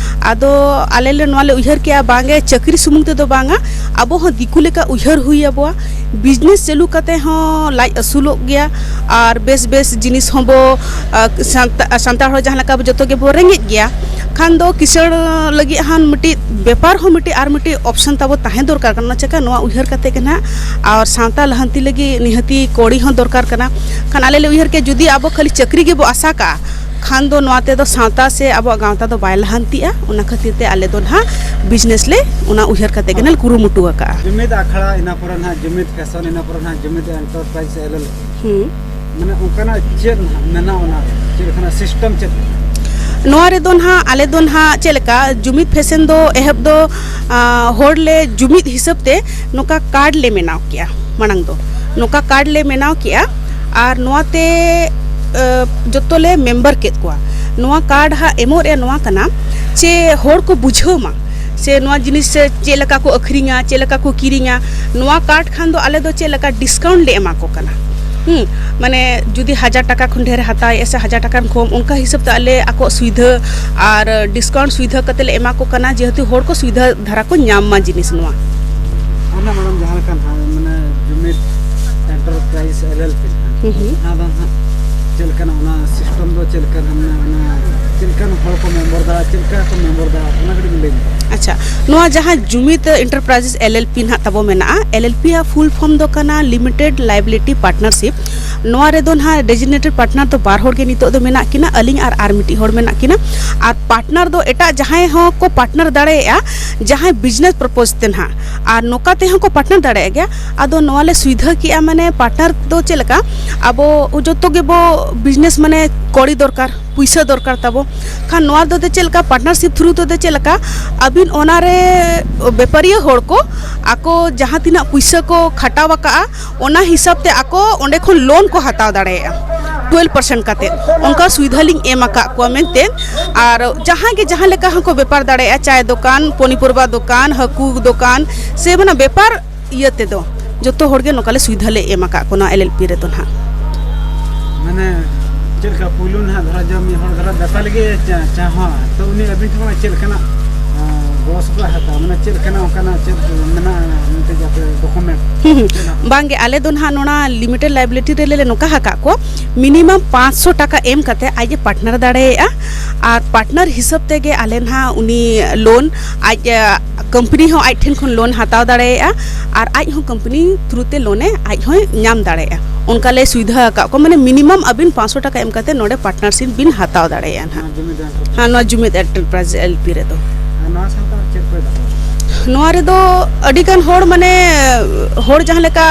ᱟᱫᱚ ᱟᱞᱮ ᱞᱮ ᱱᱚᱣᱟ ᱞᱮ ᱩᱭᱦᱟᱹᱨ ᱠᱮᱜᱼᱟ, ᱵᱟᱝᱜᱮ ᱪᱟᱹᱠᱨᱤ ᱥᱩᱢᱩᱝ ᱛᱮᱫᱚ ᱵᱟᱝᱟ, ᱟᱵᱚ ᱦᱚᱸ ᱫᱤᱠᱩ ᱞᱮᱠᱟ ᱩᱭᱦᱟᱹᱨ ᱦᱩᱭ ᱟᱵᱚᱣᱟ᱾ ᱵᱤᱡᱽᱱᱮᱥ ᱪᱟᱹᱞᱩ ᱠᱟᱛᱮ ᱦᱚᱸ ᱞᱟᱡ ᱟᱹᱥᱩᱞᱚᱜ ᱜᱮᱭᱟ ᱟᱨ ᱵᱮᱥ ᱵᱮᱥ ᱡᱤᱱᱤᱥ ᱦᱚᱸᱵᱚ, ᱟ, ᱥᱟᱱᱛᱟ-, ᱥᱟᱱᱛᱟᱲ ᱦᱚᱲ ᱡᱟᱦᱟᱸ ᱞᱮᱠᱟ ᱡᱚᱛᱚ ᱜᱮᱵᱚ ᱨᱮᱸᱜᱮᱡ ᱜᱮᱭᱟ, ᱠᱷᱟᱱ ᱫᱚ ᱠᱤᱥᱟᱹᱬ ᱞᱟᱹᱜᱤᱫ ᱦᱚᱸ ᱢᱤᱫᱴᱤᱡ ᱵᱮᱯᱟᱨ ᱦᱚᱸ ᱢᱤᱫᱴᱤᱡ ᱟᱨ ᱢᱤᱫᱴᱤᱡ ᱚᱯᱥᱚᱱ ᱛᱟᱵᱚ ᱛᱟᱦᱮᱸ ᱫᱚᱨᱠᱟᱨ ᱠᱟᱱᱟ᱾ ᱚᱱᱟ ᱪᱮᱠᱟ ᱱᱚᱣᱟ ᱩᱭᱦᱟᱹᱨ ᱠᱟᱛᱮ ᱜᱮ ᱱᱟᱦᱟᱜ ᱟᱨ ᱥᱟᱶᱛᱟ ᱞᱟᱦᱟᱱᱛᱤ ᱞᱟᱹᱜᱤᱫ ᱱᱤᱦᱟᱹᱛᱤ ᱠᱚᱲᱤ ᱦᱚᱸ ᱫᱚᱨᱠᱟᱨ ᱠᱟᱱᱟ᱾ ᱠᱷᱟᱱ ᱟᱞᱮ ᱞᱮ ᱩᱭᱦᱟᱹᱨ ᱠᱮᱫ, ᱡᱩᱫᱤ ᱟᱵᱚ ᱠᱷᱟᱹᱞᱤ ᱪᱟᱹᱠᱨᱤ ᱜᱮᱵᱚ ᱟᱥᱟ ᱠᱟᱜᱼᱟ, ᱠᱷᱟᱱ ᱫᱚ ᱱᱚᱣᱟ ᱛᱮᱫᱚ ᱥᱟᱶᱛᱟ ᱥᱮ ᱟᱵᱚᱣᱟᱜ ᱜᱟᱶᱛᱟ ᱫᱚ ᱵᱟᱭ ᱞᱟᱦᱟᱱᱛᱤᱜᱼᱟ᱾ ᱚᱱᱟ ᱠᱷᱟᱹᱛᱤᱨ ᱛᱮ ᱟᱞᱮ ᱫᱚ ᱱᱟᱦᱟᱜ ᱵᱤᱡᱽᱱᱮᱥ ᱞᱮ ᱚᱱᱟ ᱩᱭᱦᱟᱹᱨ ᱠᱟᱛᱮ ᱜᱮ ᱱᱟᱦᱟᱜ ᱞᱮ ᱠᱩᱨᱩᱢᱩᱴᱩ ᱟᱠᱟᱜᱼᱟ᱾ ᱡᱩᱢᱤᱫ ᱟᱠᱷᱲᱟ, ᱤᱱᱟᱹ ᱯᱚᱨᱮ ᱱᱟᱦᱟᱜ ᱡᱩᱢᱤᱫ ᱯᱷᱮᱥᱚᱱ, ᱤᱱᱟᱹ ᱯᱚᱨᱮ ᱱᱟᱦᱟᱜ ᱡᱩᱢᱤᱫ ᱮᱱᱴᱟᱨᱯᱨᱟᱭᱤᱡᱽ ᱮᱞ ᱮᱞ᱾ ᱦᱩᱸ᱾ ᱢᱟᱱᱮ ᱚᱱᱠᱟᱱᱟᱜ ᱪᱮᱫ ᱱᱟᱦᱟᱜ ᱢᱮᱱᱟᱜᱼᱟ ᱚᱱᱟ ᱨᱮ? ᱪᱮᱫ ᱞᱮᱠᱟᱱᱟᱜ ᱥᱤᱥᱴᱮᱢ ᱪᱮᱫ ᱞᱮᱠᱟ? ᱱᱚᱣᱟ ᱨᱮᱫᱚ ᱱᱟᱦᱟᱜ ᱟᱞᱮ ᱫᱚ ᱱᱟᱦᱟᱜ ᱪᱮᱫ ᱞᱮᱠᱟ ᱡᱩᱢᱤᱫ ᱯᱷᱮᱥᱚᱱ ᱫᱚ ᱮᱦᱚᱵ ᱫᱚ, ᱟ, ᱦᱚᱲ ᱞᱮ ᱡᱩᱢᱤᱫ ᱦᱤᱥᱟᱹᱵ ᱛᱮ ᱱᱚᱝᱠᱟ ᱠᱟᱨᱰ ᱞᱮ ᱵᱮᱱᱟᱣ ᱠᱮᱜᱼᱟ᱾ ᱢᱟᱲᱟᱝ ᱫᱚ ᱱᱚᱝᱠᱟ ᱠᱟᱨᱰ ᱞᱮ ᱵᱮᱱᱟᱣ ᱠᱮᱜᱼᱟ ᱟᱨ ᱱᱚᱣᱟ ᱛᱮ, ᱟ, ᱡᱚᱛᱚ ᱞᱮ ᱢᱮᱢᱵᱟᱨ ᱠᱮᱫ ᱠᱚᱣᱟ᱾ ᱱᱚᱣᱟ ᱠᱟᱨᱰ ᱦᱟᱸᱜ ᱮᱢᱚᱜ ᱨᱮᱭᱟᱜ ᱱᱚᱣᱟ ᱠᱟᱱᱟ ᱪᱮ ᱦᱚᱲ ᱠᱚ ᱵᱩᱡᱷᱟᱹᱣ ᱢᱟ᱾ ᱥᱮ ᱱᱚᱣᱟ ᱡᱤᱱᱤᱥ ᱥᱮ ᱪᱮᱫ ᱞᱮᱠᱟ ᱠᱚ ᱟᱹᱠᱷᱨᱤᱧᱟ, ᱪᱮᱫ ᱞᱮᱠᱟ ᱠᱚ ᱠᱤᱨᱤᱧᱟ, ᱱᱚᱣᱟ ᱠᱟᱨᱰ ᱠᱷᱟᱱ ᱫᱚ ᱟᱞᱮ ᱫᱚ ᱪᱮᱫ ᱞᱮᱠᱟ ᱰᱤᱥᱠᱟᱣᱩᱱᱴ ᱞᱮ ᱮᱢᱟ ᱠᱚ ᱠᱟᱱᱟ᱾ ᱦᱩᱸ, ᱢᱟᱱᱮ ᱡᱩᱫᱤ ᱦᱟᱡᱟᱨ ᱴᱟᱠᱟ ᱠᱷᱚᱱ ᱰᱷᱮᱨ ᱦᱟᱛᱟᱣᱮᱫᱼᱟ ᱥᱮ ᱦᱟᱡᱟᱨ ᱴᱟᱠᱟ ᱠᱷᱚᱱ ᱠᱚᱢ, ᱚᱱᱠᱟ ᱦᱤᱥᱟᱹᱵ ᱛᱮ ᱟᱞᱮ ᱟᱠᱚᱣᱟᱜ ᱥᱩᱵᱤᱫᱷᱟᱹ ᱟᱨ ᱰᱤᱥᱠᱟᱣᱩᱱᱴ ᱥᱩᱵᱤᱫᱷᱟᱹ ᱠᱟᱛᱮ ᱞᱮ ᱮᱢᱟ ᱠᱚ ᱠᱟᱱᱟ, ᱡᱮᱦᱮᱛᱩ ᱦᱚᱲ ᱠᱚ ᱥᱩᱵᱤᱫᱷᱟᱹ ᱫᱷᱟᱨᱟ ᱠᱚ ᱧᱟᱢ ᱢᱟ ᱡᱤᱱᱤᱥ ᱱᱚᱣᱟ᱾ ᱚᱱᱟ ᱢᱮᱰᱟᱢ ᱡᱟᱦᱟᱸ ᱞᱮᱠᱟ ᱱᱟᱦᱟᱜ ᱢᱟᱱᱮ ᱡᱩᱢᱤᱫ ᱮᱱᱴᱟᱨᱯᱨᱟᱭᱤᱡᱽ ᱮᱞ ᱮᱞ ᱯᱤ ᱦᱩᱸ ᱦᱩᱸ᱾ ᱚᱱᱟ ᱫᱚ ᱱᱟᱦᱟᱜ ᱪᱮᱫ ᱞᱮᱠᱟᱱᱟᱜ ᱚᱱᱟ ᱥᱤᱥᱴᱮᱢ ᱫᱚ ᱪᱮᱫ ᱞᱮᱠᱟᱱᱟᱜ ᱢᱟᱱᱮ ᱚᱱᱟ ᱪᱮᱫ ᱞᱮᱠᱟᱱ ᱦᱚᱲ ᱠᱚ ᱢᱮᱢᱵᱚᱨ ᱫᱟᱲᱮᱭᱟᱜᱼᱟ, ᱪᱮᱫ ᱞᱮᱠᱟ ᱠᱚ ᱢᱮᱢᱵᱚᱨ ᱫᱟᱲᱮᱭᱟᱜᱼᱟ, ᱚᱱᱟ ᱠᱟᱹᱴᱤᱡ ᱵᱤᱱ ᱞᱟᱹᱭ ᱧᱚᱜᱟ᱾ ᱟᱪᱪᱷᱟ, ᱱᱚᱣᱟ ᱡᱟᱦᱟᱸ ᱡᱩᱢᱤᱫ ᱮᱱᱴᱟᱨᱯᱨᱟᱭᱤᱡᱽ, ᱮᱞ ᱮᱞ ᱯᱤ ᱱᱟᱦᱟᱜ ᱛᱟᱵᱚ ᱢᱮᱱᱟᱜᱼᱟ, ᱮᱞ ᱮᱞ ᱯᱤ ᱟᱜ ᱯᱷᱩᱞ ᱯᱷᱚᱨᱢ ᱫᱚ ᱠᱟᱱᱟ ᱞᱤᱢᱤᱴᱮᱰ ᱞᱟᱭᱵᱤᱞᱤᱴᱤ ᱯᱟᱨᱴᱱᱟᱨᱥᱤᱯ᱾ ᱱᱚᱣᱟ ᱨᱮᱫᱚ ᱱᱟᱦᱟᱜ ᱰᱮᱡᱤᱜᱱᱮᱴᱮᱰ ᱯᱟᱨᱴᱱᱟᱨ ᱫᱚ ᱵᱟᱨ ᱦᱚᱲ ᱜᱮ ᱱᱤᱛᱚᱜ ᱫᱚ ᱢᱮᱱᱟᱜ ᱠᱤᱱᱟ, ᱟᱹᱞᱤᱧ ᱟᱨ ᱟᱨ ᱢᱤᱫᱴᱤᱡ ᱦᱚᱲ ᱢᱮᱱᱟᱜ ᱠᱤᱱᱟ᱾ ᱟᱨ ᱯᱟᱨᱴᱱᱟᱨ ᱫᱚ ᱮᱴᱟᱜ ᱡᱟᱦᱟᱸᱭ ᱦᱚᱸ ᱠᱚ ᱯᱟᱨᱴᱱᱟᱨ ᱫᱟᱲᱮᱭᱟᱜᱼᱟ, ᱡᱟᱦᱟᱸᱭ ᱵᱤᱡᱽᱱᱮᱥ ᱯᱨᱚᱯᱳᱡᱽ ᱛᱮ ᱱᱟᱦᱟᱜ᱾ ᱟᱨ ᱱᱚᱝᱠᱟ ᱛᱮᱦᱚᱸ ᱠᱚ ᱯᱟᱨᱴᱱᱟᱨ ᱫᱟᱲᱮᱭᱟᱜ ᱜᱮᱭᱟ᱾ ᱟᱫᱚ ᱱᱚᱣᱟ ᱞᱮ ᱥᱩᱵᱤᱫᱷᱟ ᱠᱮᱜᱼᱟ, ᱢᱟᱱᱮ ᱯᱟᱨᱴᱱᱟᱨ ᱫᱚ ᱪᱮᱫ ᱞᱮᱠᱟ, ᱟᱵᱚ ᱡᱚᱛᱚ ᱜᱮᱵᱚ ᱵᱤᱡᱽᱱᱮᱥ, ᱢᱟᱱᱮ ᱠᱚᱲᱤ ᱫᱚᱨᱠᱟᱨ, ᱯᱩᱭᱥᱟᱹ ᱫᱚᱨᱠᱟᱨ ᱛᱟᱵᱚ᱾ ᱠᱷᱟᱱ ᱱᱚᱣᱟ ᱫᱚ ᱪᱮᱫ ᱞᱮᱠᱟ, ᱯᱟᱨᱴᱱᱟᱨᱥᱤᱯ ᱛᱷᱨᱩ ᱛᱮᱫᱚ ᱪᱮᱫ ᱞᱮᱠᱟ, ᱟᱹᱵᱤᱱ ᱚᱱᱟᱨᱮ ᱵᱮᱯᱟᱨᱤᱭᱟᱹ ᱦᱚᱲ ᱠᱚ ᱟᱠᱚ ᱡᱟᱦᱟᱸ ᱛᱤᱱᱟᱹᱜ ᱯᱩᱭᱥᱟᱹ ᱠᱚ ᱠᱷᱟᱴᱟᱣ ᱟᱠᱟᱜᱼᱟ, ᱚᱱᱟ ᱦᱤᱥᱟᱹᱵ ᱛᱮ ᱟᱠᱚ ᱚᱸᱰᱮ ᱠᱷᱚᱱ ᱞᱳᱱ ᱠᱚ ᱦᱟᱛᱟᱣ ᱫᱟᱲᱮᱭᱟᱜᱼᱟ ᱴᱩᱭᱮᱞᱵᱷ ᱯᱟᱨᱥᱮᱱᱴ ᱠᱟᱛᱮ᱾ ᱚᱱᱠᱟ ᱥᱩᱵᱤᱫᱷᱟ ᱞᱤᱧ ᱮᱢ ᱟᱠᱟᱫ ᱠᱚᱣᱟ ᱢᱮᱱᱛᱮ᱾ ᱟᱨ ᱡᱟᱦᱟᱸᱭ ᱜᱮ ᱡᱟᱦᱟᱸ ᱞᱮᱠᱟ ᱦᱚᱸᱠᱚ ᱵᱮᱯᱟᱨ ᱫᱟᱲᱮᱭᱟᱜᱼᱟ, ᱪᱟᱭ ᱫᱚᱠᱟᱱ, ᱯᱚᱱᱤ ᱯᱚᱨᱵᱟ ᱫᱚᱠᱟᱱ, ᱦᱟᱹᱠᱩ ᱫᱚᱠᱟᱱ, ᱥᱮ ᱢᱟᱱᱮ ᱵᱮᱯᱟᱨ ᱤᱭᱟᱹ ᱛᱮᱫᱚ ᱡᱚᱛᱚ ᱦᱚᱲ ᱜᱮ ᱱᱚᱝᱠᱟ ᱞᱮ ᱥᱩᱵᱤᱫᱷᱟ ᱞᱮ ᱮᱢ ᱟᱠᱟᱫ ᱠᱚᱣᱟ ᱱᱚᱣᱟ ᱮᱞ ᱮᱞ ᱯᱤ ᱨᱮᱫᱚ ᱱᱟᱦᱟᱜ᱾ ᱢᱟᱱᱮ ᱪᱮᱫ ᱞᱮᱠᱟ, ᱯᱩᱭᱞᱩ ᱱᱟᱦᱟᱜ ᱫᱷᱚᱨᱟ ᱡᱚᱢ ᱢᱤᱫ ᱦᱚᱲ ᱫᱷᱚᱨᱟ ᱵᱮᱯᱟᱨ ᱞᱟᱹᱜᱤᱫ ᱪᱟ-, ᱪᱟᱦᱟᱣᱟ, ᱛᱚ ᱩᱱᱤ ᱟᱹᱵᱤᱱ ᱴᱷᱮᱱ ᱠᱷᱚᱱᱟᱜ ᱪᱮᱫ ᱞᱮᱠᱟᱱᱟᱜ, ᱟᱸ, ᱜᱚᱲᱚ ᱥᱚᱯᱚᱦᱚᱫ ᱦᱟᱛᱟᱣᱟ? ᱢᱟᱱᱮ ᱪᱮᱫ ᱞᱮᱠᱟᱱᱟᱜ ᱚᱱᱠᱟᱱᱟᱜ ᱪᱮᱫ ᱢᱮᱱᱟᱜᱼᱟ ᱢᱤᱫᱴᱮᱡ ᱟᱯᱮ ᱰᱚᱠᱩᱢᱮᱱᱴ? ᱦᱩᱸ, ᱦᱩᱸ᱾ ᱪᱮᱫ ᱞᱮᱠᱟ? ᱵᱟᱝᱜᱮ, ᱟᱞᱮ ᱫᱚ ᱱᱟᱦᱟᱜ ᱱᱚᱣᱟ ᱞᱤᱢᱤᱴᱮᱰ ᱞᱟᱭᱵᱤᱞᱤᱴᱤ ᱨᱮ ᱞᱮ ᱱᱚᱝᱠᱟ ᱟᱠᱟᱫ ᱠᱚᱣᱟ, ᱢᱤᱱᱤᱢᱟᱢ ᱯᱟᱸᱪᱥᱚ ᱴᱟᱠᱟ ᱮᱢ ᱠᱟᱛᱮ ᱟᱡ ᱮ ᱯᱟᱨᱴᱱᱟᱨ ᱫᱟᱲᱮᱭᱟᱜᱼᱟ᱾ ᱟᱨ ᱯᱟᱨᱴᱱᱟᱨ ᱦᱤᱥᱟᱹᱵ ᱛᱮᱜᱮ ᱟᱞᱮ ᱱᱟᱦᱟᱜ ᱩᱱᱤ ᱞᱳᱱ ᱟᱡ, ᱟᱸ, ᱠᱳᱢᱯᱟᱱᱤ ᱦᱚᱸ ᱟᱡ ᱴᱷᱮᱱ ᱠᱷᱚᱱ ᱞᱳᱱ ᱦᱟᱛᱟᱣ ᱫᱟᱲᱮᱭᱟᱜᱼᱟ᱾ ᱟᱨ ᱟᱡ ᱦᱚᱸ ᱠᱳᱢᱯᱟᱱᱤ ᱛᱷᱨᱩ ᱛᱮ ᱞᱳᱱ ᱮ ᱟᱡ ᱦᱚᱸᱭ ᱧᱟᱢ ᱫᱟᱲᱮᱭᱟᱜᱼᱟ᱾ ᱚᱱᱠᱟ ᱞᱮ ᱥᱩᱵᱤᱫᱷᱟ ᱟᱠᱟᱫ ᱠᱚᱣᱟ, ᱢᱟᱱᱮ ᱢᱤᱱᱤᱢᱟᱢ ᱟᱹᱵᱤᱱ ᱯᱟᱸᱪᱥᱚ ᱴᱟᱠᱟ ᱮᱢ ᱠᱟᱛᱮ ᱱᱚᱰᱮ ᱯᱟᱨᱴᱱᱟᱨᱥᱤᱯ ᱵᱤᱱ ᱦᱟᱛᱟᱣ ᱫᱟᱲᱮᱭᱟᱜᱼᱟ ᱱᱟᱦᱟᱜ᱾ ᱱᱚᱣᱟ ᱡᱩᱢᱤᱫ ᱮᱱᱴᱟᱨᱯᱨᱟᱭᱤᱡᱽ᱾ ᱦᱮᱸ, ᱱᱚᱣᱟ ᱡᱩᱢᱤᱫ ᱮᱱᱴᱟᱨᱯᱨᱟᱭᱤᱡᱽ ᱮᱞ ᱯᱤ ᱨᱮᱫᱚ᱾ ᱟᱨ ᱱᱚᱣᱟ ᱥᱟᱶᱛᱮ ᱟᱨ ᱪᱮᱫ ᱠᱚ ᱫᱟᱠᱚ? ᱱᱚᱣᱟ ᱨᱮᱫᱚ ᱟᱹᱰᱤ ᱜᱟᱱ ᱦᱚᱲ, ᱢᱟᱱᱮ ᱦᱚᱲ ᱡᱟᱦᱟᱸ ᱞᱮᱠᱟ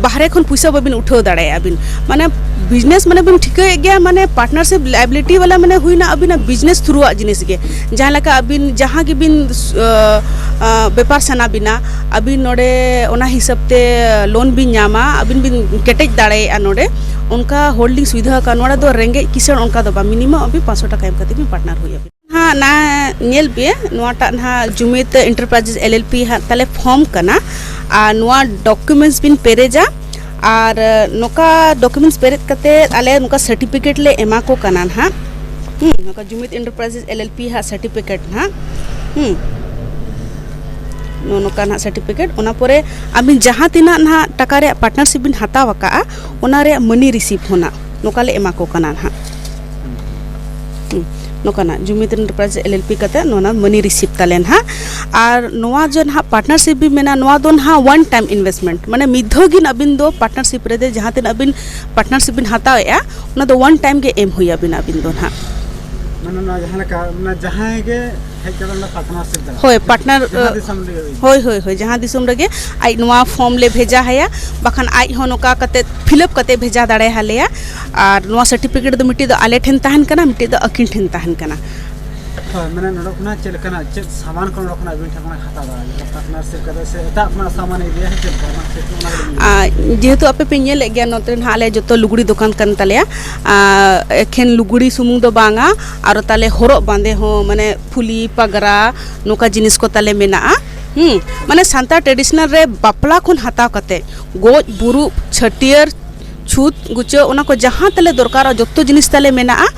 ᱵᱟᱦᱨᱮ ᱠᱷᱚᱱ ᱯᱩᱭᱥᱟᱹ ᱵᱟᱹᱵᱤᱱ ᱩᱴᱷᱟᱹᱣ ᱫᱟᱲᱮᱭᱟᱜᱼᱟ ᱵᱤᱱ, ᱢᱟᱱᱮ ᱵᱤᱡᱽᱱᱮᱥ ᱢᱟᱱᱮ ᱵᱤᱱ ᱴᱷᱤᱠᱟᱹᱭᱮᱫ ᱜᱮᱭᱟ, ᱢᱟᱱᱮ ᱯᱟᱨᱴᱱᱟᱨᱥᱤᱯ ᱞᱟᱭᱵᱤᱞᱤᱴᱤ ᱵᱟᱞᱟ ᱢᱟᱱᱮ ᱦᱩᱭᱱᱟ ᱟᱹᱵᱤᱱᱟᱜ ᱵᱤᱡᱽᱱᱮᱥ ᱛᱷᱨᱩᱣᱟᱜ ᱡᱤᱱᱤᱥ ᱜᱮ᱾ ᱡᱟᱦᱟᱸ ᱞᱮᱠᱟ ᱟᱹᱵᱤᱱ ᱡᱟᱦᱟᱸ ᱜᱮᱵᱤᱱ, ᱟᱸ, ᱟᱸ, ᱵᱮᱯᱟᱨ ᱥᱟᱱᱟ ᱵᱤᱱᱟ, ᱟᱹᱵᱤᱱ ᱱᱚᱰᱮ ᱚᱱᱟ ᱦᱤᱥᱟᱹᱵ ᱛᱮ ᱞᱳᱱ ᱵᱤᱱ ᱧᱟᱢᱟ, ᱟᱹᱵᱤᱱ ᱵᱤᱱ ᱠᱮᱴᱮᱡ ᱫᱟᱲᱮᱭᱟᱜᱼᱟ ᱱᱚᱰᱮ᱾ ᱚᱱᱠᱟ ᱦᱚᱲ ᱞᱤᱧ ᱥᱩᱵᱤᱫᱷᱟ ᱟᱠᱟᱫ, ᱱᱚᱰᱮ ᱫᱚ ᱨᱮᱸᱜᱮᱡ ᱠᱤᱥᱟᱹᱬ ᱚᱱᱠᱟ ᱫᱚ ᱵᱟᱝ, ᱢᱤᱱᱤᱢᱟᱢ ᱟᱹᱵᱤᱱ ᱯᱟᱸᱪᱥᱚ ᱴᱟᱠᱟ ᱮᱢ ᱠᱟᱛᱮ ᱵᱤᱱ ᱯᱟᱨᱴᱱᱟᱨ ᱦᱩᱭᱩᱜᱼᱟ᱾ ᱱᱟᱦᱟᱜ ᱱᱟ ᱧᱮᱞ ᱯᱮ, ᱱᱚᱣᱟᱴᱟᱜ ᱱᱟᱦᱟᱜ ᱡᱩᱢᱤᱫ ᱮᱱᱴᱟᱨᱯᱨᱟᱭᱤᱡᱮᱥ ᱮᱞ ᱮᱞ ᱯᱤ ᱦᱟᱸᱜ ᱛᱟᱞᱮ ᱯᱷᱚᱨᱢ ᱠᱟᱱᱟ᱾ ᱟᱨ ᱱᱚᱣᱟ ᱰᱚᱠᱩᱢᱮᱱᱴᱥ ᱵᱤᱱ ᱯᱮᱨᱮᱡᱟ, ᱟᱨ ᱱᱚᱝᱠᱟ ᱰᱚᱠᱩᱢᱮᱱᱴᱥ ᱯᱮᱨᱮᱡ ᱠᱟᱛᱮ ᱟᱞᱮ ᱱᱚᱝᱠᱟ ᱥᱟᱨᱴᱤᱯᱷᱤᱠᱮᱴ ᱞᱮ ᱮᱢᱟ ᱠᱚ ᱠᱟᱱᱟ ᱱᱟᱦᱟᱜ᱾ ᱦᱩᱸ, ᱱᱚᱝᱠᱟ ᱡᱩᱢᱤᱫ ᱮᱱᱴᱟᱨᱯᱨᱟᱭᱤᱡᱮᱥ ᱮᱞ ᱮᱞ ᱯᱤ ᱦᱟᱸᱜ ᱥᱟᱨᱴᱤᱯᱷᱤᱠᱮᱴ ᱱᱟᱦᱟᱜ᱾ ᱦᱩᱸ, ᱱᱚᱜᱼᱚ ᱱᱚᱝᱠᱟ ᱱᱟᱦᱟᱜ ᱥᱟᱨᱴᱤᱯᱷᱤᱠᱮᱴ᱾ ᱚᱱᱟ ᱯᱚᱨᱮ ᱟᱹᱵᱤᱱ ᱡᱟᱦᱟᱸ ᱛᱤᱱᱟᱹᱜ ᱱᱟᱦᱟᱜ ᱴᱟᱠᱟ ᱨᱮᱭᱟᱜ ᱯᱟᱨᱴᱱᱟᱨᱥᱤᱯ ᱵᱤᱱ ᱦᱟᱛᱟᱣ ᱟᱠᱟᱫᱼᱟ, ᱚᱱᱟ ᱨᱮᱭᱟᱜ ᱢᱟᱹᱱᱤ ᱨᱤᱥᱤᱯᱴ ᱦᱚᱸ ᱱᱟᱦᱟᱜ ᱱᱚᱝᱠᱟ ᱞᱮ ᱮᱢᱟ ᱠᱚ ᱠᱟᱱᱟ ᱱᱟᱦᱟᱜ᱾ ᱦᱩᱸ᱾ ᱱᱚᱝᱠᱟᱱᱟᱜ ᱡᱩᱢᱤᱫ ᱮᱱᱴᱟᱨᱯᱨᱟᱭᱤᱡᱽ ᱮᱞ ᱮᱞ ᱯᱤ ᱠᱟᱛᱮ ᱱᱚᱣᱟ ᱢᱟᱹᱱᱤ ᱨᱤᱥᱤᱵᱷ ᱛᱟᱞᱮ ᱱᱟᱦᱟᱜ᱾ ᱟᱨ ᱱᱚᱣᱟ ᱡᱮ ᱱᱟᱦᱟᱜ ᱯᱟᱨᱴᱱᱟᱨᱥᱤᱯ ᱵᱤᱱ ᱢᱮᱱᱟ, ᱱᱚᱣᱟ ᱫᱚ ᱱᱟᱦᱟᱜ ᱚᱣᱟᱱ ᱴᱟᱭᱤᱢ ᱤᱱᱵᱷᱮᱥᱴᱢᱮᱱᱴ, ᱢᱟᱱᱮ ᱢᱤᱫ ᱫᱷᱟᱣ ᱜᱮ ᱟᱹᱵᱤᱱ ᱫᱚ ᱯᱟᱨᱴᱱᱟᱨᱥᱤᱯ ᱨᱮ ᱡᱟᱦᱟᱸ ᱛᱤᱱᱟᱹᱜ ᱵᱤᱱ ᱯᱟᱨᱴᱱᱟᱨᱥᱤᱯ ᱵᱤᱱ ᱦᱟᱛᱟᱣᱮᱫᱼᱟ, ᱚᱱᱟ ᱫᱚ ᱚᱣᱟᱱ ᱴᱟᱭᱤᱢ ᱜᱮ ᱮᱢ ᱦᱩᱭ ᱟᱵᱤᱱᱟ ᱟᱹᱵᱤᱱ ᱫᱚ ᱱᱟᱦᱟᱜ᱾ ᱢᱟᱱᱮ ᱱᱚᱣᱟ ᱡᱟᱦᱟᱸ ᱞᱮᱠᱟ, ᱢᱟᱱᱮ ᱡᱟᱦᱟᱸᱭ ᱜᱮ ᱦᱮᱡ ᱠᱟᱛᱮ ᱚᱸᱰᱮ ᱯᱟᱨᱴᱱᱟᱨᱥᱤᱯ ᱫᱟᱲᱮᱭᱟᱜᱼᱟ᱾ ᱦᱳᱭ, ᱯᱟᱨᱴᱱᱟᱨ ᱡᱟᱦᱟᱸ ᱫᱤᱥᱚᱢ ᱨᱮᱜᱮ ᱦᱩᱭᱩᱜ᱾ ᱦᱳᱭ, ᱦᱳᱭ, ᱦᱳᱭ, ᱡᱟᱦᱟᱸ ᱫᱤᱥᱚᱢ ᱨᱮᱜᱮ ᱟᱡ ᱱᱚᱣᱟ ᱯᱷᱚᱨᱢ ᱞᱮ ᱵᱷᱮᱡᱟ ᱟᱭᱟ, ᱵᱟᱠᱷᱟᱱ ᱟᱡ ᱦᱚᱸ ᱱᱚᱝᱠᱟ ᱠᱟᱛᱮ ᱯᱷᱤᱞᱟᱯ ᱠᱟᱛᱮ ᱵᱷᱮᱡᱟ ᱫᱟᱲᱮ ᱟᱞᱮᱭᱟ᱾ ᱟᱨ ᱱᱚᱣᱟ ᱥᱟᱨᱴᱤᱯᱷᱤᱠᱮᱴ ᱫᱚ ᱢᱤᱫᱴᱤᱡ ᱫᱚ ᱟᱞᱮ ᱴᱷᱮᱱ ᱛᱟᱦᱮᱱ ᱠᱟᱱᱟ, ᱢᱤᱫᱴᱤᱡ ᱫᱚ ᱟᱹᱠᱤᱱ ᱴᱷᱮᱱ ᱛᱟᱦᱮᱱ ᱠᱟᱱᱟ᱾ ᱦᱳᱭ, ᱢᱟᱱᱮ ᱱᱚᱰᱮ ᱠᱷᱚᱱᱟᱜ ᱪᱮᱫ ᱞᱮᱠᱟᱱᱟᱜ, ᱪᱮᱫ ᱥᱟᱢᱟᱱ ᱠᱚ ᱱᱚᱰᱮ ᱠᱷᱚᱱᱟᱜ ᱟᱹᱵᱤᱱ ᱴᱷᱮᱱ ᱠᱷᱚᱱᱟᱜ ᱦᱟᱛᱟᱣ ᱫᱟᱲᱮᱭᱟᱜᱼᱟ? ᱯᱟᱨᱴᱱᱟᱨᱥᱤᱯ ᱠᱟᱛᱮ ᱥᱮ ᱮᱴᱟᱜ ᱠᱷᱚᱱᱟᱜ ᱥᱟᱢᱟᱱ ᱤᱫᱤᱭᱟ ᱥᱮ ᱪᱮᱫ ᱞᱮᱠᱟ? ᱚᱱᱟ ᱪᱮᱫ, ᱚᱱᱟ ᱠᱟᱹᱴᱤᱡ ᱵᱤᱱ ᱞᱟᱹᱭᱟ᱾ ᱟᱨ ᱡᱮᱦᱮᱛᱩ ᱟᱯᱮ ᱯᱮ ᱧᱮᱞᱮᱫ ᱜᱮᱭᱟ, ᱱᱚᱛᱮ ᱨᱮ ᱱᱟᱦᱟᱜ ᱟᱞᱮ ᱡᱚᱛᱚ ᱞᱩᱜᱽᱲᱤ ᱫᱚᱠᱟᱱ ᱠᱟᱱ ᱛᱟᱞᱮᱭᱟ᱾ ᱟᱨ ᱮᱠᱷᱮᱱ ᱞᱩᱜᱽᱲᱤ ᱥᱩᱢᱩᱝ ᱫᱚ ᱵᱟᱝᱟ, ᱟᱨᱚ ᱛᱟᱞᱮ ᱦᱚᱨᱚᱜ ᱵᱟᱸᱫᱮ ᱦᱚᱸ, ᱢᱟᱱᱮ ᱯᱷᱩᱞᱤ ᱯᱟᱜᱽᱨᱟ, ᱱᱚᱝᱠᱟ ᱡᱤᱱᱤᱥ ᱠᱚ ᱛᱟᱞᱮ ᱢᱮᱱᱟᱜᱼᱟ᱾ ᱦᱩᱸ, ᱢᱟᱱᱮ ᱥᱟᱱᱛᱟᱲ ᱴᱨᱮᱰᱤᱥᱚᱱᱟᱞ ᱨᱮ ᱵᱟᱯᱞᱟ ᱠᱷᱚᱱ ᱦᱟᱛᱟᱣ ᱠᱟᱛᱮ ᱜᱚᱡ ᱵᱩᱨᱩ, ᱪᱷᱟᱹᱴᱭᱟᱹᱨ, ᱪᱷᱩᱛ ᱜᱩᱪᱟᱹ, ᱚᱱᱟ ᱠᱚ ᱡᱟᱦᱟᱸ ᱛᱟᱞᱮ ᱫᱚᱨᱠᱟᱨᱚᱜᱼᱟ, ᱡᱚᱛᱚ ᱡᱤᱱᱤᱥ ᱛᱟᱞᱮ ᱢᱮᱱᱟᱜᱼᱟ᱾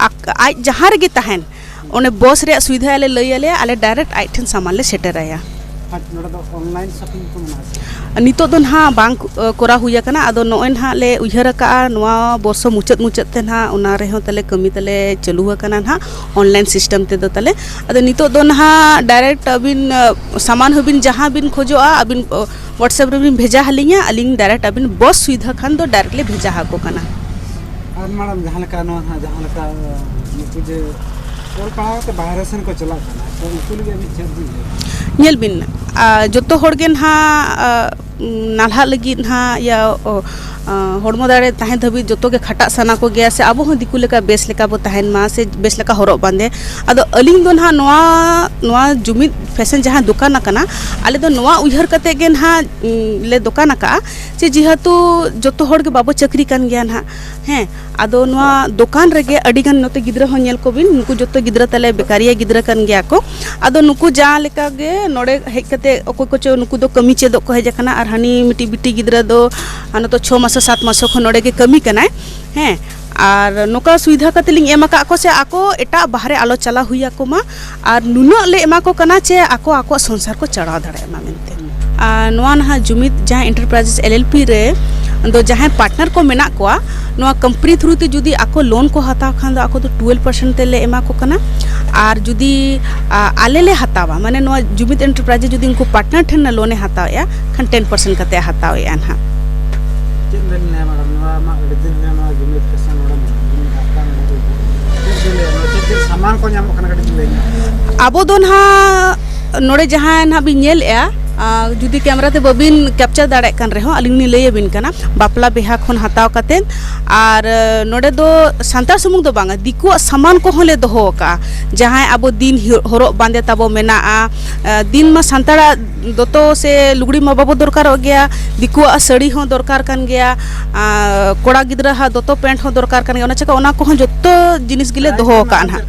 ᱟᱠ-, ᱟᱡ ᱡᱟᱦᱟᱸ ᱨᱮᱜᱮ ᱛᱟᱦᱮᱱ, ᱚᱱᱮ ᱵᱚᱥ ᱨᱮᱭᱟᱜ ᱥᱩᱵᱤᱫᱷᱟ ᱟᱞᱮ ᱞᱟᱹᱭ ᱟᱞᱮᱭᱟ, ᱟᱞᱮ ᱰᱟᱭᱨᱮᱠᱴ ᱟᱡ ᱴᱷᱮᱱ ᱥᱟᱢᱟᱱ ᱞᱮ ᱥᱮᱴᱮᱨ ᱟᱭᱟ᱾ ᱟᱨ ᱱᱚᱰᱮ ᱫᱚ ᱚᱱᱞᱟᱭᱤᱱ ᱥᱚᱯᱤᱝ ᱠᱚ ᱢᱮᱱᱟᱜᱼᱟ ᱥᱮ? ᱱᱤᱛᱚᱜ ᱫᱚ ᱱᱟᱦᱟᱜ ᱵᱟᱝ ᱠᱚ-, ᱠᱚᱨᱟᱣ ᱦᱩᱭ ᱟᱠᱟᱱᱟ᱾ ᱟᱫᱚ ᱱᱚᱜᱼᱚᱭ ᱱᱟᱦᱟᱜ ᱞᱮ ᱩᱭᱦᱟᱹᱨ ᱟᱠᱟᱜᱼᱟ, ᱱᱚᱣᱟ ᱵᱚᱨᱥᱚ ᱢᱩᱪᱟᱹᱫ ᱢᱩᱪᱟᱹᱫ ᱛᱮ ᱱᱟᱦᱟᱜ ᱚᱱᱟ ᱨᱮᱦᱚᱸ ᱛᱟᱞᱮ ᱠᱟᱹᱢᱤ ᱛᱟᱞᱮ ᱪᱟᱹᱞᱩ ᱟᱠᱟᱱᱟ ᱱᱟᱦᱟᱜ ᱚᱱᱞᱟᱭᱤᱱ ᱥᱤᱥᱴᱮᱢ ᱛᱮᱫᱚ ᱛᱟᱞᱮ᱾ ᱟᱫᱚ ᱱᱤᱛᱚᱜ ᱫᱚ ᱱᱟᱦᱟᱜ ᱰᱟᱭᱨᱮᱠᱴ ᱟᱹᱵᱤᱱ, ᱟ, ᱥᱟᱢᱟᱱ ᱦᱚᱸᱵᱤᱱ ᱡᱟᱦᱟᱸ ᱵᱤᱱ ᱠᱷᱚᱡᱚᱜᱼᱟ, ᱟᱹᱵᱤᱱ, ᱟ, WhatsApp ᱨᱮᱵᱤᱱ ᱵᱷᱮᱡᱟ ᱟᱹᱞᱤᱧᱟ, ᱟᱹᱞᱤᱧ ᱰᱟᱭᱨᱮᱠᱴ ᱟᱹᱵᱤᱱ ᱵᱚᱥ ᱥᱩᱵᱤᱫᱷᱟ ᱠᱷᱟᱱ ᱫᱚ ᱰᱟᱭᱨᱮᱠᱴ ᱞᱮ ᱵᱷᱮᱡᱟ ᱟᱠᱚ ᱠᱟᱱᱟ᱾ ᱟᱨ ᱢᱮᱰᱟᱢ, ᱡᱟᱦᱟᱸ ᱞᱮᱠᱟ ᱱᱚᱣᱟ ᱱᱟᱦᱟᱜ, ᱡᱟᱦᱟᱸ ᱞᱮᱠᱟ ᱱᱩᱠᱩ ᱡᱮ ᱚᱞ ᱯᱟᱲᱦᱟᱣ ᱠᱟᱛᱮ ᱵᱟᱦᱨᱮ ᱥᱮᱱ ᱠᱚ ᱪᱟᱞᱟᱜ ᱠᱟᱱᱟ, ᱛᱚ ᱩᱱᱠᱩ ᱞᱟᱹᱜᱤᱫ ᱟᱹᱵᱤᱱ ᱪᱮᱫ ᱵᱤᱱ ᱞᱟᱹᱭᱟ? ᱧᱮᱞ ᱵᱤᱱ, ᱟ, ᱡᱚᱛᱚ ᱦᱚᱲ ᱜᱮ ᱱᱟᱦᱟᱜ, ᱟ, ᱱᱟᱞᱦᱟᱜ ᱞᱟᱹᱜᱤᱫ ᱱᱟᱦᱟᱜ ᱤᱭᱟᱹ, ᱚ, ᱟ, ᱦᱚᱲᱢᱚ ᱫᱟᱲᱮ ᱛᱟᱦᱮᱸ ᱫᱷᱟᱹᱵᱤᱡ ᱡᱚᱛᱚ ᱜᱮ ᱠᱷᱟᱴᱟᱜ ᱥᱟᱱᱟ ᱠᱚᱜᱮᱭᱟ, ᱥᱮ ᱟᱵᱚ ᱦᱚᱸ ᱫᱤᱠᱩ ᱞᱮᱠᱟ ᱵᱮᱥ ᱞᱮᱠᱟ ᱵᱚ ᱛᱟᱦᱮᱱ ᱢᱟ, ᱥᱮ ᱵᱮᱥ ᱞᱮᱠᱟ ᱦᱚᱨᱚᱜ ᱵᱟᱸᱫᱮ᱾ ᱟᱫᱚ ᱟᱹᱞᱤᱧ ᱫᱚ ᱱᱟᱦᱟᱜ ᱱᱚᱣᱟ, ᱱᱚᱣᱟ ᱡᱩᱢᱤᱫ ᱯᱷᱮᱥᱮᱱ ᱡᱟᱦᱟᱸ ᱫᱚᱠᱟᱱ ᱟᱠᱟᱱᱟ, ᱟᱞᱮ ᱫᱚ ᱱᱚᱣᱟ ᱩᱭᱦᱟᱹᱨ ᱠᱟᱛᱮ ᱜᱮ ᱱᱟᱦᱟᱜ, ᱩᱸ, ᱞᱮ ᱫᱚᱠᱟᱱ ᱟᱠᱟᱜᱼᱟ, ᱡᱮ ᱡᱮᱦᱮᱛᱩ ᱡᱚᱛᱚ ᱦᱚᱲ ᱜᱮ ᱵᱟᱵᱚ ᱪᱟᱹᱠᱨᱤ ᱠᱟᱱ ᱜᱮᱭᱟ ᱱᱟᱦᱟᱜ, ᱦᱮᱸ, ᱟᱫᱚ ᱱᱚᱣᱟ ᱫᱚᱠᱟᱱ ᱨᱮᱜᱮ ᱟᱹᱰᱤ ᱜᱟᱱ ᱱᱚᱛᱮ ᱜᱤᱫᱽᱨᱟᱹ ᱦᱚᱸ ᱧᱮᱞ ᱠᱚᱵᱤᱱ, ᱱᱩᱠᱩ ᱡᱚᱛᱚ ᱜᱤᱫᱽᱨᱟᱹ ᱛᱟᱞᱮ ᱵᱮᱠᱟᱨᱤᱭᱟ ᱜᱤᱫᱽᱨᱟᱹ ᱠᱟᱱ ᱜᱮᱭᱟ ᱠᱚ᱾ ᱟᱫᱚ ᱱᱩᱠᱩ ᱡᱟᱦᱟᱸ ᱞᱮᱠᱟ ᱜᱮ ᱱᱚᱰᱮ ᱦᱮᱡ ᱠᱟᱛᱮ ᱚᱠᱚᱭ ᱠᱚᱪᱚ ᱱᱩᱠᱩ ᱫᱚ ᱠᱟᱹᱢᱤ ᱪᱮᱫᱚᱜ ᱠᱚ ᱦᱮᱡ ᱟᱠᱟᱱᱟ, ᱟᱨ ᱦᱟᱹᱱᱤ ᱢᱤᱫᱴᱤᱡ ᱵᱤᱴᱤ ᱜᱤᱫᱽᱨᱟᱹ ᱫᱚ ᱟᱨ ᱱᱚᱛᱮ ᱪᱷᱚ ᱢᱟᱥ ᱥᱟᱛ ᱢᱟᱥ ᱠᱷᱚᱱ ᱱᱚᱰᱮ ᱜᱮ ᱠᱟᱹᱢᱤ ᱠᱟᱱᱟᱭ, ᱦᱮᱸ᱾ ᱟᱨ ᱱᱚᱝᱠᱟ ᱥᱩᱵᱤᱫᱷᱟ ᱠᱟᱛᱮ ᱞᱤᱧ ᱮᱢ ᱟᱠᱟᱫ ᱠᱚ, ᱥᱮ ᱟᱠᱚ ᱮᱴᱟᱜ ᱵᱟᱦᱨᱮ ᱟᱞᱚ ᱪᱟᱞᱟᱣ ᱦᱩᱭ ᱟᱠᱚ ᱢᱟ, ᱟᱨ ᱱᱩᱱᱟᱹᱜ ᱞᱮ ᱮᱢᱟ ᱠᱚ ᱠᱟᱱᱟ ᱡᱮ ᱟᱠᱚ ᱟᱠᱚᱣᱟᱜ ᱥᱚᱝᱥᱟᱨ ᱠᱚ ᱪᱟᱞᱟᱣ ᱫᱟᱲᱮᱭᱟᱜ ᱢᱟ ᱢᱮᱱᱛᱮ᱾ ᱟᱨ ᱱᱚᱣᱟ ᱱᱟᱦᱟᱜ ᱡᱩᱢᱤᱫ ᱡᱟᱦᱟᱸ ᱮᱱᱴᱟᱨᱯᱨᱟᱭᱤᱡᱮᱥ ᱮᱞ ᱮᱞ ᱯᱤ ᱨᱮ ᱫᱚ ᱡᱟᱦᱟᱸᱭ ᱯᱟᱨᱴᱱᱟᱨ ᱠᱚ ᱢᱮᱱᱟᱜ ᱠᱚᱣᱟ, ᱱᱚᱣᱟ ᱠᱚᱢᱯᱟᱱᱤ ᱛᱷᱨᱩ ᱛᱮ ᱡᱩᱫᱤ ᱟᱠᱚ ᱞᱳᱱ ᱠᱚ ᱦᱟᱛᱟᱣ ᱠᱷᱟᱱ ᱫᱚ ᱟᱠᱚ ᱫᱚ ᱴᱩᱭᱮᱞᱵᱷ ᱯᱟᱨᱥᱮᱱᱴ ᱛᱮᱞᱮ ᱮᱢᱟ ᱠᱚ ᱠᱟᱱᱟ᱾ ᱟᱨ ᱡᱩᱫᱤ ᱟ, ᱟᱞᱮ ᱞᱮ ᱦᱟᱛᱟᱣᱟ, ᱢᱟᱱᱮ ᱱᱚᱣᱟ ᱡᱩᱢᱤᱫ ᱮᱱᱴᱟᱨᱯᱨᱟᱭᱤᱡᱽ ᱡᱩᱫᱤ ᱩᱱᱠᱩ ᱯᱟᱨᱴᱱᱟᱨ ᱴᱷᱮᱱ ᱞᱳᱱ ᱮ ᱦᱟᱛᱟᱣᱮᱫᱼᱟ ᱠᱷᱟᱱ ᱴᱮᱱ ᱯᱟᱨᱥᱮᱱᱴ ᱠᱟᱛᱮ ᱦᱟᱛᱟᱣᱮᱫᱼᱟ ᱱᱟᱦᱟᱜ᱾ ᱪᱮᱫ ᱵᱮᱱ ᱞᱟᱹᱭᱟ ᱢᱮᱰᱟᱢ, ᱱᱚᱣᱟ ᱢᱟ ᱟᱹᱰᱤ ᱫᱤᱱ ᱨᱮ ᱱᱚᱣᱟ ᱡᱩᱢᱤᱫ ᱯᱷᱮᱥᱚᱱ ᱱᱚᱰᱮ ᱢᱮᱱᱟᱜᱼᱟ, ᱱᱚᱣᱟ ᱨᱟᱥᱛᱟ ᱱᱚᱰᱮ ᱠᱚ ᱪᱮᱫ ᱵᱮᱱ ᱞᱟᱹᱭᱟ, ᱱᱚᱣᱟ ᱪᱮᱫ ᱪᱮᱫ ᱥᱟᱢᱟᱱ ᱠᱚ ᱧᱟᱢᱚᱜ ᱠᱟᱱᱟ, ᱠᱟᱹᱴᱤᱡ ᱵᱮᱱ ᱞᱟᱹᱭ ᱧᱚᱜ? ᱟᱵᱚ ᱫᱚ ᱱᱟᱦᱟᱜ ᱱᱚᱰᱮ ᱡᱟᱦᱟᱸ ᱱᱟᱦᱟᱜ ᱵᱤᱱ ᱧᱮᱞᱮᱫᱼᱟ, ᱟ, ᱡᱩᱫᱤ ᱠᱮᱢᱨᱟ ᱛᱮ ᱵᱟᱹᱵᱤᱱ ᱠᱮᱯᱪᱟᱨ ᱫᱟᱲᱮᱭᱟᱜ ᱠᱟᱱ ᱨᱮᱦᱚᱸ ᱟᱹᱞᱤᱧ ᱞᱤᱧ ᱞᱟᱹᱭ ᱟᱹᱵᱤᱱ ᱠᱟᱱᱟ, ᱵᱟᱯᱞᱟ ᱵᱤᱦᱟ ᱠᱷᱚᱱ ᱦᱟᱛᱟᱣ ᱠᱟᱛᱮᱫ᱾ ᱟᱨ ᱟ, ᱱᱚᱰᱮ ᱫᱚ ᱥᱟᱱᱛᱟᱲ ᱥᱩᱢᱩᱝ ᱫᱚ ᱵᱟᱝᱟ, ᱫᱤᱠᱩᱣᱟᱜ ᱥᱟᱢᱟᱱ ᱠᱚᱦᱚᱸ ᱞᱮ ᱫᱚᱦᱚ ᱟᱠᱟᱫᱼᱟ, ᱡᱟᱦᱟᱸᱭ ᱟᱵᱚ ᱫᱤᱱ ᱦᱤ- ᱦᱚᱨᱚᱜ ᱵᱟᱸᱫᱮ ᱛᱟᱵᱚ ᱢᱮᱱᱟᱜᱼᱟ᱾ ᱟ, ᱫᱤᱱ ᱢᱟ ᱥᱟᱱᱛᱟᱲᱟᱜ ᱫᱚᱛᱚ ᱥᱮ ᱞᱩᱜᱽᱲᱤ ᱢᱟ ᱵᱟᱵᱚ ᱫᱚᱨᱠᱟᱨᱚᱜ ᱜᱮᱭᱟ, ᱫᱤᱠᱩᱣᱟᱜ ᱥᱟᱹᱲᱤ ᱦᱚᱸ ᱫᱚᱨᱠᱟᱨ ᱠᱟᱱ ᱜᱮᱭᱟ, ᱟ, ᱠᱚᱲᱟ ᱜᱤᱫᱽᱨᱟᱹ ᱦᱟᱜ ᱫᱚᱛᱚ ᱯᱮᱱᱴ ᱦᱚᱸ ᱫᱚᱨᱠᱟᱨ ᱠᱟᱱ ᱜᱮᱭᱟ᱾ ᱚᱱᱟ ᱪᱮᱠᱟ ᱚᱱᱟ ᱠᱚᱦᱚᱸ ᱡᱚᱛᱚ ᱡᱤᱱᱤᱥ ᱜᱮᱞᱮ ᱫᱚᱦᱚ ᱟᱠᱟᱫᱼᱟ ᱱᱟᱦᱟᱜ᱾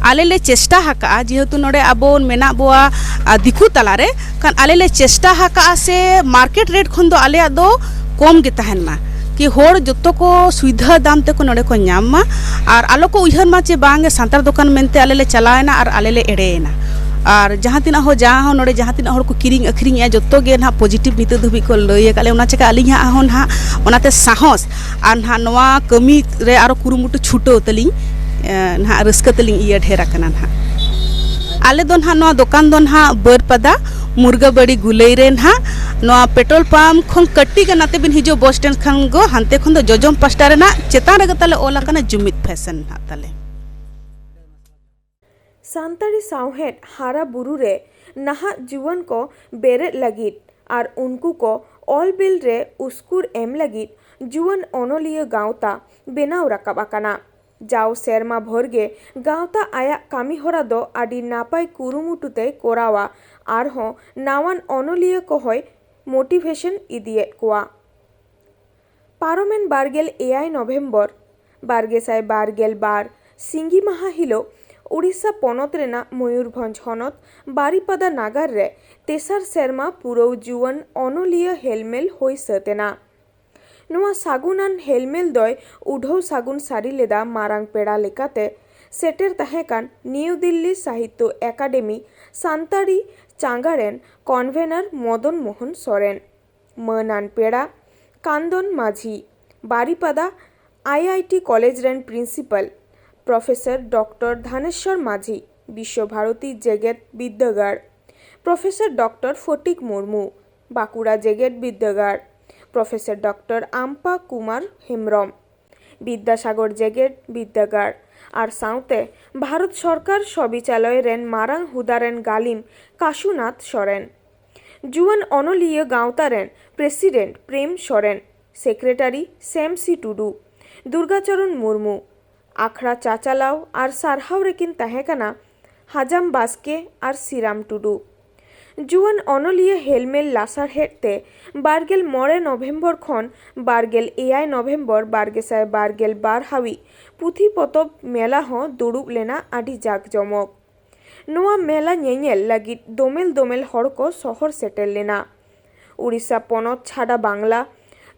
ᱟᱞᱮ ᱞᱮ ᱪᱮᱥᱴᱟ ᱟᱠᱟᱫᱼᱟ, ᱡᱮᱦᱮᱛᱩ ᱱᱚᱰᱮ ᱟᱵᱚ ᱢᱮᱱᱟᱜ ᱵᱚᱣᱟ, ᱟ, ᱫᱤᱠᱩ ᱛᱟᱞᱟᱨᱮ, ᱠᱷᱟᱱ ᱟᱞᱮ ᱞᱮ ᱪᱮᱥᱴᱟ ᱟᱠᱟᱫᱼᱟ ᱥᱮ ᱢᱟᱨᱠᱮᱴ ᱨᱮᱴ ᱠᱷᱚᱱ ᱫᱚ ᱟᱞᱮᱭᱟᱜ ᱫᱚ ᱠᱚᱢ ᱜᱮ ᱛᱟᱦᱮᱱ ᱢᱟ, ᱠᱤ ᱦᱚᱲ ᱡᱚᱛᱚ ᱠᱚ ᱥᱩᱵᱤᱫᱷᱟ ᱫᱟᱢ ᱛᱮᱠᱚ ᱱᱚᱰᱮ ᱠᱚ ᱧᱟᱢ ᱢᱟ᱾ ᱟᱨ ᱟᱞᱚ ᱠᱚ ᱩᱭᱦᱟᱹᱨ ᱢᱟ ᱪᱮ ᱵᱟᱝ ᱥᱟᱱᱛᱟᱲ ᱫᱚᱠᱟᱱ ᱢᱮᱱᱛᱮ ᱟᱞᱮ ᱞᱮ ᱪᱟᱞᱟᱣᱮᱱᱟ ᱟᱨ ᱟᱞᱮ ᱞᱮ ᱮᱲᱮᱭᱮᱱᱟ᱾ ᱟᱨ ᱡᱟᱦᱟᱸ ᱛᱤᱱᱟᱹᱜ ᱦᱚᱸ, ᱡᱟᱦᱟᱸ ᱦᱚᱸ ᱱᱚᱰᱮ ᱡᱟᱦᱟᱸ ᱛᱤᱱᱟᱹᱜ ᱦᱚᱲ ᱠᱚ ᱠᱤᱨᱤᱧ ᱟᱹᱠᱷᱨᱤᱧᱮᱜᱼᱟ, ᱡᱚᱛᱚ ᱜᱮ ᱱᱟᱦᱟᱜ ᱯᱚᱡᱤᱴᱤᱵᱷ ᱱᱤᱛᱚᱜ ᱫᱷᱟᱹᱵᱤᱡ ᱠᱚ ᱞᱟᱹᱭ ᱟᱠᱟᱫ ᱞᱮᱭᱟ᱾ ᱚᱱᱟ ᱪᱮᱠᱟ ᱟᱹᱞᱤᱧ ᱦᱟᱸᱜ ᱦᱚᱸ ᱱᱟᱦᱟᱜ ᱚᱱᱟᱛᱮ ᱥᱟᱦᱚᱥ ᱟᱨ ᱱᱟᱦᱟᱜ ᱱᱚᱣᱟ ᱠᱟᱹᱢᱤ ᱨᱮ ᱟᱨᱚ ᱠᱩᱨᱩᱢᱩᱴᱩ ᱪᱷᱩᱴᱟᱹᱣ ᱛᱟᱹᱞᱤᱧ, ᱮ, ᱱᱟᱦᱟᱜ ᱨᱟᱹᱥᱠᱟᱹ ᱛᱟᱹᱞᱤᱧ ᱤᱭᱟᱹ ᱰᱷᱮᱨ ᱟᱠᱟᱱᱟ ᱱᱟᱦᱟᱜ᱾ ᱟᱞᱮ ᱫᱚ ᱱᱟᱦᱟᱜ ᱱᱚᱣᱟ ᱫᱚᱠᱟᱱ ᱫᱚ ᱱᱟᱦᱟᱜ ᱵᱟᱹᱨᱯᱟᱫᱟ ᱢᱩᱨᱜᱟᱹᱵᱟᱹᱲᱤ ᱜᱩᱞᱟᱹᱭ ᱨᱮ ᱱᱟᱦᱟᱜ, ᱱᱚᱣᱟ ᱯᱮᱴᱨᱳᱞ ᱯᱟᱢᱯ ᱠᱷᱚᱱ ᱠᱟᱹᱴᱤᱡ ᱜᱟᱱ ᱱᱟᱛᱮ ᱵᱤᱱ ᱦᱤᱡᱩᱜᱼᱟ ᱵᱚᱥ ᱥᱴᱮᱱᱰ ᱠᱷᱟᱱ ᱜᱚ, ᱦᱟᱱᱛᱮ ᱠᱷᱚᱱ ᱫᱚ ᱡᱚᱡᱚᱢ ᱯᱟᱥᱴᱟ ᱨᱮᱱᱟᱜ ᱪᱮᱛᱟᱱ ᱨᱮᱜᱮ ᱛᱟᱞᱮ ᱚᱞ ᱟᱠᱟᱱᱟ ᱡᱩᱢᱤᱫ ᱯᱷᱮᱥᱚᱱ ᱱᱟᱦᱟᱜ ᱛᱟᱞᱮ᱾ ᱥᱟᱱᱛᱟᱲᱤ ᱥᱟᱶᱦᱮᱫ ᱦᱟᱨᱟ ᱵᱩᱨᱩ ᱨᱮ ᱱᱟᱦᱟᱜ ᱡᱩᱣᱟᱹᱱ ᱠᱚ ᱵᱮᱨᱮᱫ ᱞᱟᱹᱜᱤᱫ ᱟᱨ ᱩᱱᱠᱩ ᱠᱚ ᱚᱞ ᱵᱤᱞ ᱨᱮ ᱩᱥᱠᱩᱨ ᱮᱢ ᱞᱟᱹᱜᱤᱫ ᱡᱩᱣᱟᱹᱱ ᱚᱱᱚᱞᱤᱭᱟᱹ ᱜᱟᱶᱛᱟ ᱵᱮᱱᱟᱣ ᱨᱟᱠᱟᱵ ᱟᱠᱟᱱᱟ᱾ ᱡᱟᱣ ᱥᱮᱨᱢᱟ ᱵᱷᱳᱨ ᱜᱮ ᱜᱟᱶᱛᱟ ᱟᱭᱟᱜ ᱠᱟᱹᱢᱤ ᱦᱚᱨᱟ ᱫᱚ ᱟᱹᱰᱤ ᱱᱟᱯᱟᱭ ᱠᱩᱨᱩᱢᱩᱴᱩ ᱛᱮᱭ ᱠᱚᱨᱟᱣᱟ, ᱟᱨᱦᱚᱸ ᱱᱟᱣᱟᱱ ᱚᱱᱚᱞᱤᱭᱟᱹ ᱠᱚᱦᱚᱸᱭ ᱢᱳᱴᱤᱵᱷᱮᱥᱚᱱ ᱤᱫᱤᱭᱮᱫ ᱠᱚᱣᱟ᱾ ᱯᱟᱨᱚᱢᱮᱱ ᱵᱟᱨᱜᱮᱞ ᱮᱭᱟᱭ ᱱᱚᱵᱷᱮᱢᱵᱚᱨ ᱵᱟᱨᱜᱮᱥᱟᱭ ᱵᱟᱨᱜᱮᱞ ᱵᱟᱨ ᱥᱤᱸᱜᱤ ᱢᱟᱦᱟ ᱦᱤᱞᱳᱜ ᱩᱲᱤᱥᱥᱟ ᱯᱚᱱᱚᱛ ᱨᱮᱱᱟᱜ ᱢᱚᱭᱩᱨᱵᱷᱚᱸᱡᱽ ᱦᱚᱱᱚᱛ ᱵᱟᱨᱤᱯᱟᱫᱟ ᱱᱟᱜᱟᱨ ᱨᱮ ᱛᱮᱥᱟᱨ ᱥᱮᱨᱢᱟ ᱯᱩᱨᱟᱹᱣ ᱡᱩᱣᱟᱹᱱ ᱚᱱᱚᱞᱤᱭᱟᱹ ᱦᱮᱞᱢᱮᱞ ᱦᱩᱭ ᱥᱟᱹᱛ ᱮᱱᱟ᱾ ᱱᱚᱣᱟ ᱥᱟᱹᱜᱩᱱᱟᱱ ᱦᱮᱞᱢᱮᱞ ᱫᱚᱭ ᱩᱰᱷᱟᱹᱣ ᱥᱟᱹᱜᱩᱱ ᱥᱟᱹᱨᱤ ᱞᱮᱫᱟ ᱢᱟᱨᱟᱝ ᱯᱮᱲᱟ ᱞᱮᱠᱟᱛᱮ ᱥᱮᱴᱮᱨ ᱛᱟᱦᱮᱸ ᱠᱟᱱ ᱱᱤᱭᱩ ᱫᱤᱞᱞᱤ ᱥᱟᱦᱤᱛᱛᱚ ᱮᱠᱟᱰᱮᱢᱤ ᱥᱟᱱᱛᱟᱲᱤ ᱪᱟᱸᱜᱟ ᱨᱮᱱ ᱠᱚᱱᱵᱷᱮᱱᱟᱨ ᱢᱚᱫᱚᱱ ᱢᱳᱦᱚᱱ ᱥᱚᱨᱮᱱ᱾ ᱢᱟᱹᱱᱟᱱ ᱯᱮᱲᱟ ᱠᱟᱱᱫᱚᱱ ᱢᱟᱹᱡᱷᱤ, ᱵᱟᱨᱤᱯᱟᱫᱟ ᱟᱭ ᱟᱭ ᱴᱤ ᱠᱚᱞᱮᱡᱽ ᱨᱮᱱ ᱯᱨᱤᱱᱥᱤᱯᱟᱞ ᱯᱨᱚᱯᱷᱮᱥᱚᱨ ᱰᱚᱠᱴᱚᱨ ᱫᱷᱟᱱᱮᱥᱣᱚᱨ ᱢᱟᱹᱡᱷᱤ, ᱵᱤᱥᱥᱚ ᱵᱷᱟᱨᱚᱛᱤ ᱡᱮᱜᱮᱛ ᱵᱤᱨᱫᱟᱹᱜᱟᱲ, ᱯᱨᱚᱯᱷᱮᱥᱚᱨ ᱰᱚᱠᱴᱚᱨ ᱯᱷᱚᱴᱤᱠ ᱢᱩᱨᱢᱩ, ᱵᱟᱸᱠᱩᱲᱟ ᱡᱮᱜᱮᱛ ᱵᱤᱨᱫᱟᱹᱜᱟᱲ, ᱯᱨᱚᱯᱷᱮᱥᱚᱨ ᱰᱚᱠᱴᱚᱨ ᱟᱢᱯᱟ ᱠᱩᱢᱟᱨ ᱦᱮᱢᱵᱽᱨᱚᱢ, ᱵᱤᱫᱽᱫᱟᱥᱟᱜᱚᱨ ᱡᱮᱜᱮᱛ ᱵᱤᱨᱫᱟᱹᱜᱟᱲ ᱟᱨ ᱥᱟᱶᱛᱮ ᱵᱷᱟᱨᱚᱛ ᱥᱚᱨᱠᱟᱨ ᱥᱚᱵᱤᱪᱟᱞᱚᱭ ᱨᱮᱱ ᱢᱟᱨᱟᱝ ᱦᱩᱫᱟ ᱨᱮᱱ ᱜᱟᱹᱞᱤᱢ ᱠᱟᱥᱩᱱᱟᱛᱷ ᱥᱚᱨᱮᱱ, ᱡᱩᱣᱟᱹᱱ ᱚᱱᱚᱞᱤᱭᱟᱹ ᱜᱟᱶᱛᱟ ᱨᱮᱱ ᱯᱨᱮᱥᱤᱰᱮᱱᱴ ᱯᱨᱮᱢ ᱥᱚᱨᱮᱱ, ᱥᱮᱠᱨᱮᱴᱟᱨᱤ ᱥᱮᱢ ᱥᱤ ᱴᱩᱰᱩ, ᱫᱩᱨᱜᱟᱪᱚᱨᱚᱱ ᱢᱩᱨᱢᱩ, ᱟᱠᱷᱲᱟ ᱪᱟᱪᱟᱞᱟᱣ ᱟᱨ ᱥᱟᱨᱦᱟᱣ ᱨᱮᱠᱤᱱ ᱛᱟᱦᱮᱸ ᱠᱟᱱᱟ ᱦᱟᱡᱟᱢ ᱵᱟᱥᱠᱮ ᱟᱨ ᱥᱤᱨᱟᱢ ᱴᱩᱰᱩ᱾ ᱡᱩᱣᱟᱹᱱ ᱚᱱᱚᱞᱤᱭᱟᱹ ᱦᱮᱞᱢᱮᱞ ᱞᱟᱥᱟᱲᱦᱮᱫ ᱛᱮ ᱵᱟᱨᱜᱮᱞ ᱢᱚᱬᱮ ᱱᱚᱵᱷᱮᱢᱵᱚᱨ ᱠᱷᱚᱱ ᱵᱟᱨᱜᱮᱞ ᱮᱭᱟᱭ ᱱᱚᱵᱷᱮᱢᱵᱚᱨ ᱵᱟᱨ ᱜᱮᱥᱟᱭ ᱵᱟᱨᱜᱮᱞ ᱵᱟᱨ ᱦᱟᱹᱵᱤᱡ ᱯᱩᱛᱷᱤ ᱯᱚᱛᱚᱵ ᱢᱮᱞᱟ ᱦᱚᱸ ᱫᱩᱲᱩᱵ ᱞᱮᱱᱟ ᱟᱹᱰᱤ ᱡᱟᱠ ᱡᱚᱢᱚᱠ᱾ ᱱᱚᱣᱟ ᱢᱮᱞᱟ ᱧᱮᱧᱮᱞ ᱞᱟᱹᱜᱤᱫ ᱫᱚᱢᱮᱞ ᱫᱚᱢᱮᱞ ᱦᱚᱲ ᱠᱚ ᱥᱚᱦᱚᱨ ᱥᱮᱴᱮᱨ ᱞᱮᱱᱟ᱾ ᱩᱲᱤᱥᱥᱟ ᱯᱚᱱᱚᱛ ᱪᱷᱟᱰᱟ ᱵᱟᱝᱞᱟ,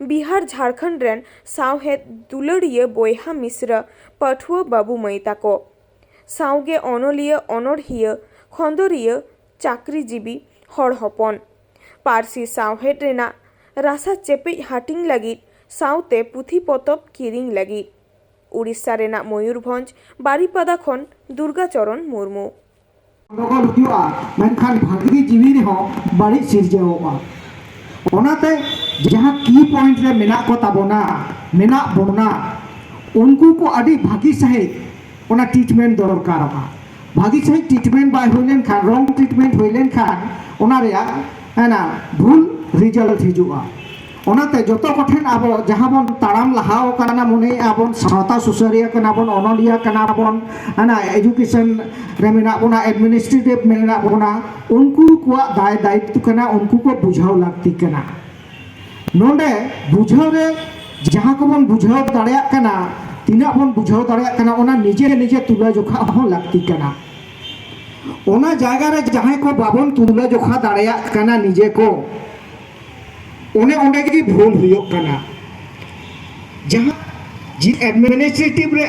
ᱵᱤᱦᱟᱨ, ᱡᱷᱟᱲᱠᱷᱚᱸᱰ ᱨᱮᱱ ᱥᱟᱶᱦᱮᱫ ᱫᱩᱞᱟᱹᱲᱤᱭᱟᱹ ᱵᱚᱭᱦᱟ ᱢᱤᱥᱨᱟ, ᱯᱟᱹᱴᱷᱩᱣᱟᱹ ᱵᱟᱹᱵᱩ ᱢᱟᱹᱭ ᱛᱟᱠᱚ, ᱥᱟᱶᱜᱮ ᱚᱱᱚᱞᱤᱭᱟᱹ, ᱚᱱᱚᱲᱦᱤᱭᱟᱹ, ᱠᱷᱚᱸᱫᱚᱨᱤᱭᱟᱹ, ᱪᱟᱹᱠᱨᱤᱡᱤᱵᱤ ᱦᱚᱲ ᱦᱚᱯᱚᱱ, ᱯᱟᱹᱨᱥᱤ ᱥᱟᱶᱦᱮᱫ ᱨᱮᱱᱟᱜ ᱨᱟᱥᱟ ᱪᱮᱯᱮᱡ ᱦᱟᱹᱴᱤᱧ ᱞᱟᱹᱜᱤᱫ ᱥᱟᱶᱛᱮ ᱯᱩᱛᱷᱤ ᱯᱚᱛᱚᱵ ᱠᱤᱨᱤᱧ ᱞᱟᱹᱜᱤᱫ᱾ ᱩᱲᱤᱥᱥᱟ ᱨᱮᱱᱟᱜ ᱢᱚᱭᱩᱨᱵᱷᱚᱸᱡᱽ ᱵᱟᱨᱤᱯᱟᱫᱟ ᱠᱷᱚᱱ ᱫᱩᱨᱜᱟᱪᱚᱨᱚᱱ ᱢᱩᱨᱢᱩ᱾ ᱜᱚᱱᱰᱚᱜᱳᱞ ᱦᱩᱭᱩᱜᱼᱟ, ᱢᱮᱱᱠᱷᱟᱱ ᱵᱷᱟᱹᱜᱤ ᱡᱤᱣᱤ ᱨᱮᱦᱚᱸ ᱵᱟᱹᱲᱤᱡ ᱥᱤᱨᱡᱟᱹᱣᱚᱜᱼᱟ᱾ ᱚᱱᱟᱛᱮ ᱡᱟᱦᱟᱸ ᱠᱤ ᱯᱚᱭᱮᱱᱴ ᱨᱮ ᱢᱮᱱᱟᱜ ᱠᱚ ᱛᱟᱵᱚᱱᱟ, ᱢᱮᱱᱟᱜ ᱵᱚᱱᱟ, ᱩᱱᱠᱩ ᱠᱚ ᱟᱹᱰᱤ ᱵᱷᱟᱹᱜᱤ ᱥᱟᱺᱦᱤᱡ ᱚᱱᱟ ᱴᱨᱤᱴᱢᱮᱱᱴ ᱫᱚᱨᱠᱟᱨᱚᱜᱼᱟ᱾ ᱵᱷᱟᱹᱜᱤ ᱥᱟᱺᱦᱤᱡ ᱴᱨᱤᱴᱢᱮᱱᱴ ᱵᱟᱭ ᱦᱩᱭ ᱞᱮᱱᱠᱷᱟᱱ, ᱨᱚᱝ ᱴᱨᱤᱴᱢᱮᱱᱴ ᱦᱩᱭ ᱞᱮᱱᱠᱷᱟᱱ ᱚᱱᱟ ᱨᱮᱭᱟᱜ ᱦᱮᱸ ᱵᱷᱩᱞ ᱨᱤᱡᱟᱞᱴ ᱦᱤᱡᱩᱜᱼᱟ᱾ ᱚᱱᱟᱛᱮ ᱡᱚᱛᱚ ᱠᱚᱴᱷᱮᱱ ᱟᱵᱚ ᱡᱟᱦᱟᱸ ᱵᱚᱱ ᱛᱟᱲᱟᱢ ᱞᱟᱦᱟᱣ ᱠᱟᱱᱟ, ᱢᱚᱱᱮᱭᱮᱫᱼᱟ ᱵᱚᱱ ᱥᱟᱶᱛᱟ ᱥᱩᱥᱟᱹᱨᱤᱭᱟᱹ ᱠᱟᱱᱟ ᱵᱚᱱ, ᱚᱱᱚᱞᱤᱭᱟᱹ ᱠᱟᱱᱟ ᱵᱚᱱ, ᱦᱟᱱᱟ ᱮᱡᱩᱠᱮᱥᱚᱱ ᱨᱮ ᱢᱮᱱᱟᱜ ᱵᱚᱱᱟ, ᱮᱰᱢᱤᱱᱤᱥᱴᱨᱮᱴᱤᱵᱷ ᱢᱮᱱᱟᱜ ᱵᱚᱱᱟ, ᱩᱱᱠᱩ ᱠᱚᱣᱟᱜ ᱫᱟᱭ ᱫᱟᱭᱤᱛᱛᱚ ᱠᱟᱱᱟ, ᱩᱱᱠᱩ ᱠᱚ ᱵᱩᱡᱷᱟᱹᱣ ᱞᱟᱹᱠᱛᱤ ᱠᱟᱱᱟ᱾ ᱱᱚᱰᱮ ᱵᱩᱡᱷᱟᱹᱣ ᱨᱮ ᱡᱟᱦᱟᱸ ᱠᱚᱵᱚᱱ ᱵᱩᱡᱷᱟᱹᱣ ᱫᱟᱲᱮᱭᱟᱜ ᱠᱟᱱᱟ, ᱛᱤᱱᱟᱹᱜ ᱵᱚᱱ ᱵᱩᱡᱷᱟᱹᱣ ᱫᱟᱲᱮᱭᱟᱜ ᱠᱟᱱᱟ, ᱚᱱᱟ ᱱᱤᱡᱮ ᱱᱤᱡᱮ ᱛᱩᱞᱟᱹ ᱡᱚᱠᱷᱟ ᱦᱚᱸ ᱞᱟᱹᱠᱛᱤ ᱠᱟᱱᱟ᱾ ᱚᱱᱟ ᱡᱟᱭᱜᱟ ᱨᱮ ᱡᱟᱦᱟᱸᱭ ᱠᱚ ᱵᱟᱵᱚᱱ ᱛᱩᱞᱟᱹ ᱡᱚᱠᱷᱟ ᱫᱟᱲᱮᱭᱟᱜ ᱠᱟᱱᱟ ᱱᱤᱡᱮ ᱠᱚ, ᱚᱱᱮ ᱚᱸᱰᱮ ᱜᱮ ᱵᱷᱩᱞ ᱦᱩᱭᱩᱜ ᱠᱟᱱᱟ᱾ ᱡᱟᱦᱟᱸ ᱡᱤ ᱮᱰᱢᱤᱱᱤᱥᱴᱨᱮᱴᱤᱵᱷ ᱨᱮ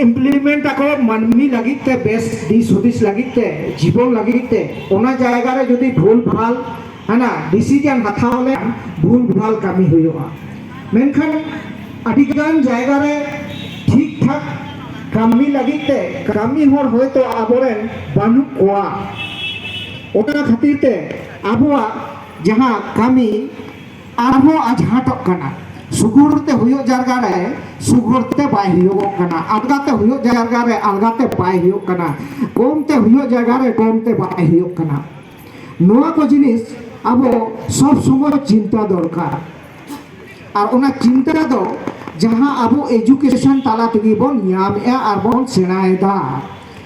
ᱤᱢᱯᱞᱤᱢᱮᱱᱴ ᱟᱠᱚ ᱢᱟᱹᱱᱢᱤ ᱞᱟᱹᱜᱤᱫ ᱛᱮ, ᱵᱮᱥ ᱫᱤᱥ ᱦᱩᱫᱤᱥ ᱞᱟᱹᱜᱤᱫ ᱛᱮ, ᱡᱤᱵᱚᱱ ᱞᱟᱹᱜᱤᱫ ᱛᱮ, ᱚᱱᱟ ᱡᱟᱭᱜᱟ ᱨᱮ ᱡᱩᱫᱤ ᱵᱷᱩᱞ ᱵᱷᱟᱞ ᱦᱟᱱᱟ ᱰᱤᱥᱤᱡᱚᱱ ᱦᱟᱛᱟᱣ ᱞᱮᱠᱷᱟᱱ ᱵᱷᱩᱞ ᱵᱷᱟᱞ ᱠᱟᱹᱢᱤ ᱦᱩᱭᱩᱜᱼᱟ᱾ ᱢᱮᱱᱠᱷᱟᱱ ᱟᱹᱰᱤᱜᱟᱱ ᱡᱟᱭᱜᱟ ᱨᱮ ᱴᱷᱤᱠ ᱴᱷᱟᱠ ᱠᱟᱹᱢᱤ ᱞᱟᱹᱜᱤᱫ ᱛᱮ ᱠᱟᱹᱢᱤ ᱦᱚᱲ ᱦᱚᱭᱛᱳ ᱟᱵᱚᱨᱮᱱ ᱵᱟᱹᱱᱩᱜ ᱠᱚᱣᱟ᱾ ᱚᱱᱟ ᱠᱷᱟᱹᱛᱤᱨ ᱛᱮ ᱟᱵᱚᱣᱟᱜ ᱡᱟᱦᱟᱸ ᱠᱟᱹᱢᱤ ᱟᱨᱦᱚᱸ ᱟᱡᱷᱟᱴᱚᱜ ᱠᱟᱱᱟ᱾ ᱥᱩᱜᱩᱲ ᱛᱮ ᱦᱩᱭᱩᱜ ᱡᱟᱭᱜᱟ ᱨᱮ ᱥᱩᱜᱩᱲ ᱛᱮ ᱵᱟᱭ ᱦᱩᱭᱩᱜᱚᱜ ᱠᱟᱱᱟ, ᱟᱞᱜᱟ ᱛᱮ ᱦᱩᱭᱩᱜ ᱡᱟᱭᱜᱟ ᱨᱮ ᱟᱞᱜᱟ ᱛᱮ ᱵᱟᱭ ᱦᱩᱭᱩᱜ ᱠᱟᱱᱟ, ᱠᱚᱢ ᱛᱮ ᱦᱩᱭᱩᱜ ᱡᱟᱭᱜᱟ ᱨᱮ ᱠᱚᱢ ᱛᱮ ᱵᱟᱭ ᱦᱩᱭᱩᱜ ᱠᱟᱱᱟ᱾ ᱱᱚᱣᱟ ᱠᱚ ᱡᱤᱱᱤᱥ ᱟᱵᱚ ᱥᱚᱵ ᱥᱚᱢᱚᱭ ᱪᱤᱱᱛᱟ ᱫᱚᱨᱠᱟᱨ᱾ ᱟᱨ ᱚᱱᱟ ᱪᱤᱱᱛᱟ ᱫᱚ ᱡᱟᱦᱟᱸ ᱟᱵᱚ ᱮᱡᱩᱠᱮᱥᱚᱱ ᱛᱟᱞᱟ ᱛᱮᱜᱮ ᱵᱚᱱ ᱧᱟᱢᱮᱜᱼᱟ ᱟᱨ ᱵᱚᱱ ᱥᱮᱬᱟᱭᱮᱫᱟ᱾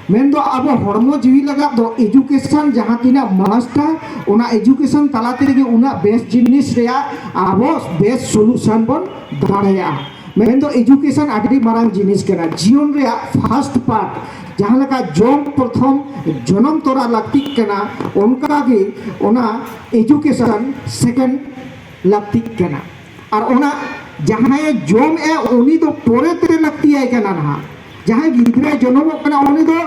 ᱢᱮᱱᱫᱚ ᱟᱵᱚ ᱦᱚᱲᱢᱚ ᱡᱤᱣᱤ ᱞᱟᱜᱟᱫ ᱫᱚ ᱮᱡᱩᱠᱮᱥᱚᱱ ᱡᱟᱦᱟᱸ ᱛᱤᱱᱟᱹᱜ ᱢᱟᱥᱴ ᱟ, ᱚᱱᱟ ᱮᱡᱩᱠᱮᱥᱚᱱ ᱛᱟᱞᱟ ᱛᱮᱜᱮ ᱩᱱᱟᱹᱜ ᱵᱮᱥ ᱡᱤᱱᱤᱥ ᱨᱮᱭᱟᱜ ᱟᱵᱚ ᱵᱮᱥ ᱥᱚᱞᱩᱥᱚᱱ ᱵᱚᱱ ᱫᱟᱲᱮᱭᱟᱜᱼᱟ᱾ ᱢᱮᱱᱫᱚ ᱮᱡᱩᱠᱮᱥᱚᱱ ᱟᱹᱰᱤ ᱢᱟᱨᱟᱝ ᱡᱤᱱᱤᱥ ᱠᱟᱱᱟ᱾ ᱡᱤᱭᱚᱱ ᱨᱮᱭᱟᱜ ᱯᱷᱟᱥᱴ ᱯᱟᱨᱴ ᱡᱟᱦᱟᱸ ᱞᱮᱠᱟ ᱡᱚᱢ ᱯᱨᱚᱛᱷᱚᱢ ᱡᱚᱱᱚᱢ ᱛᱚᱨᱟ ᱞᱟᱹᱠᱛᱤᱜ ᱠᱟᱱᱟ, ᱚᱱᱠᱟᱜᱮ ᱚᱱᱟ ᱮᱡᱩᱠᱮᱥᱚᱱ ᱥᱮᱠᱮᱱᱰ ᱞᱟᱹᱠᱛᱤᱜ ᱠᱟᱱᱟ᱾ ᱟᱨ ᱚᱱᱟ ᱡᱟᱦᱟᱸᱭᱮ ᱡᱚᱢᱮᱜᱼᱟ ᱩᱱᱤ ᱫᱚ ᱯᱚᱨᱮ ᱛᱮ ᱞᱟᱹᱠᱛᱤᱭᱟᱭ ᱠᱟᱱᱟ ᱱᱟᱦᱟᱜ᱾ ᱡᱟᱦᱟᱸᱭ ᱜᱤᱫᱽᱨᱟᱹᱭ ᱡᱚᱱᱚᱢᱚᱜ ᱠᱟᱱᱟ ᱩᱱᱤ ᱫᱚ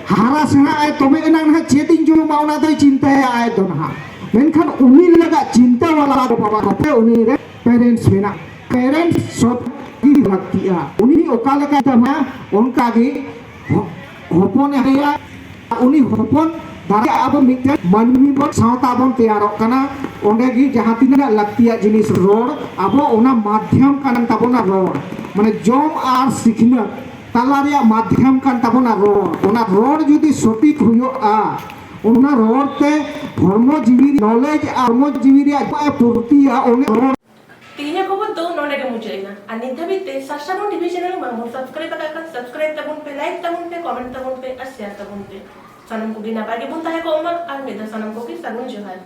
ᱦᱟᱨᱟ ᱥᱮᱬᱟᱜ ᱟᱭ ᱛᱚᱵᱮ ᱮᱱᱟᱝ ᱱᱟᱦᱟᱜ ᱪᱮᱫ ᱤᱧ ᱡᱚᱢᱟ ᱚᱱᱟ ᱫᱚᱭ ᱪᱤᱱᱛᱟᱹᱭᱟ ᱟᱡ ᱫᱚ ᱱᱟᱦᱟᱜ᱾ ᱢᱮᱱᱠᱷᱟᱱ ᱩᱱᱤ ᱞᱟᱜᱟᱜ ᱪᱤᱱᱛᱟᱹ ᱣᱟᱞᱟ ᱜᱚ ᱵᱟᱵᱟ ᱠᱟᱛᱮ ᱩᱱᱤ ᱨᱮ ᱯᱮᱨᱮᱱᱴᱥ ᱢᱮᱱᱟᱜ, ᱯᱮᱨᱮᱱᱴᱥ ᱥᱚᱵ ᱜᱮ ᱞᱟᱹᱠᱛᱤᱜᱼᱟ᱾ ᱩᱱᱤ ᱚᱠᱟ ᱞᱮᱠᱟᱭ ᱛᱟᱦᱮᱱᱟ ᱚᱱᱠᱟ ᱜᱮ ᱦᱚ-, ᱦᱚᱯᱚᱱ ᱮ ᱦᱟᱨᱟᱭᱟ᱾ ᱩᱱᱤ ᱦᱚᱯᱚᱱ ᱫᱟᱨᱟᱭ ᱟᱵᱚ ᱢᱤᱫᱴᱮᱱ ᱢᱟᱹᱱᱢᱤ ᱵᱚᱱ ᱥᱟᱶᱛᱟ ᱵᱚᱱ ᱛᱮᱭᱟᱨᱚᱜ ᱠᱟᱱᱟ᱾ ᱚᱸᱰᱮ ᱜᱮ ᱡᱟᱦᱟᱸ ᱛᱤᱱᱟᱹᱜ ᱞᱟᱹᱠᱛᱤᱭᱟᱜ ᱡᱤᱱᱤᱥ ᱨᱚᱲ, ᱟᱵᱚ ᱚᱱᱟ ᱢᱟᱫᱽᱫᱷᱚᱢ ᱠᱟᱱ ᱛᱟᱵᱚᱱᱟ ᱨᱚᱲ᱾ ᱢᱟᱱᱮ ᱡᱚᱢ ᱟᱨ ᱥᱤᱠᱷᱱᱟᱹᱛ ᱛᱟᱞᱟ ᱨᱮᱭᱟᱜ ᱢᱟᱫᱽᱫᱷᱚᱢ ᱠᱟᱱ ᱛᱟᱵᱚᱱᱟ ᱨᱚᱲ᱾ ᱚᱱᱟ ᱨᱚᱲ ᱡᱩᱫᱤ ᱥᱚᱴᱷᱤᱠ ᱦᱩᱭᱩᱜᱼᱟ, ᱚᱱᱟ ᱨᱚᱲ ᱛᱮ ᱦᱚᱲᱢᱚ ᱡᱤᱣᱤ ᱱᱚᱞᱮᱡᱽ ᱟᱨ ᱦᱚᱲᱢᱚ ᱡᱤᱣᱤ ᱨᱮᱭᱟᱜ ᱡᱟᱦᱟᱸ ᱯᱷᱩᱨᱛᱤᱭᱟ ᱚᱱᱟ ᱨᱚᱲ᱾ ᱛᱮᱦᱮᱧᱟᱜ ᱠᱷᱚᱵᱚᱨ ᱫᱚ ᱱᱚᱰᱮ ᱜᱮ ᱢᱩᱪᱟᱹᱫ ᱮᱱᱟ᱾ ᱟᱨ ᱱᱤᱛ ᱫᱷᱟᱹᱵᱤᱡ ᱛᱮ ᱥᱟᱨᱥᱟᱜᱚᱱ ᱴᱤᱵᱷᱤ ᱪᱮᱱᱮᱞ ᱵᱟᱝ ᱵᱚᱱ ᱥᱟᱵᱥᱠᱨᱟᱭᱤᱵ ᱟᱠᱟᱫ ᱠᱷᱟᱱ ᱥᱟᱵᱥᱠᱨᱟᱭᱤᱵ ᱛᱟᱵᱚᱱ ᱯᱮ, ᱞᱟᱭᱤᱠ ᱛᱟᱵᱚᱱ ᱯᱮ, ᱠᱚᱢᱮᱱᱴ ᱛᱟᱵᱚᱱ ᱯᱮ ᱟᱨ ᱥᱮᱭᱟᱨ ᱛᱟᱵᱚᱱ ᱯᱮ᱾ ᱥᱟᱱᱟᱢ ᱠᱚᱜᱮ ᱱᱟᱯᱟᱭ ᱜᱮᱵᱚᱱ ᱛᱟᱦᱮᱸ ᱠᱚᱜ ᱢᱟ᱾ ᱟᱨ ᱢᱤᱫ ᱫᱷᱟᱣ ᱥᱟᱱᱟᱢ ᱠᱚᱜᱮ ᱥᱟᱹᱜᱩᱱ ᱡᱚᱦᱟᱨ᱾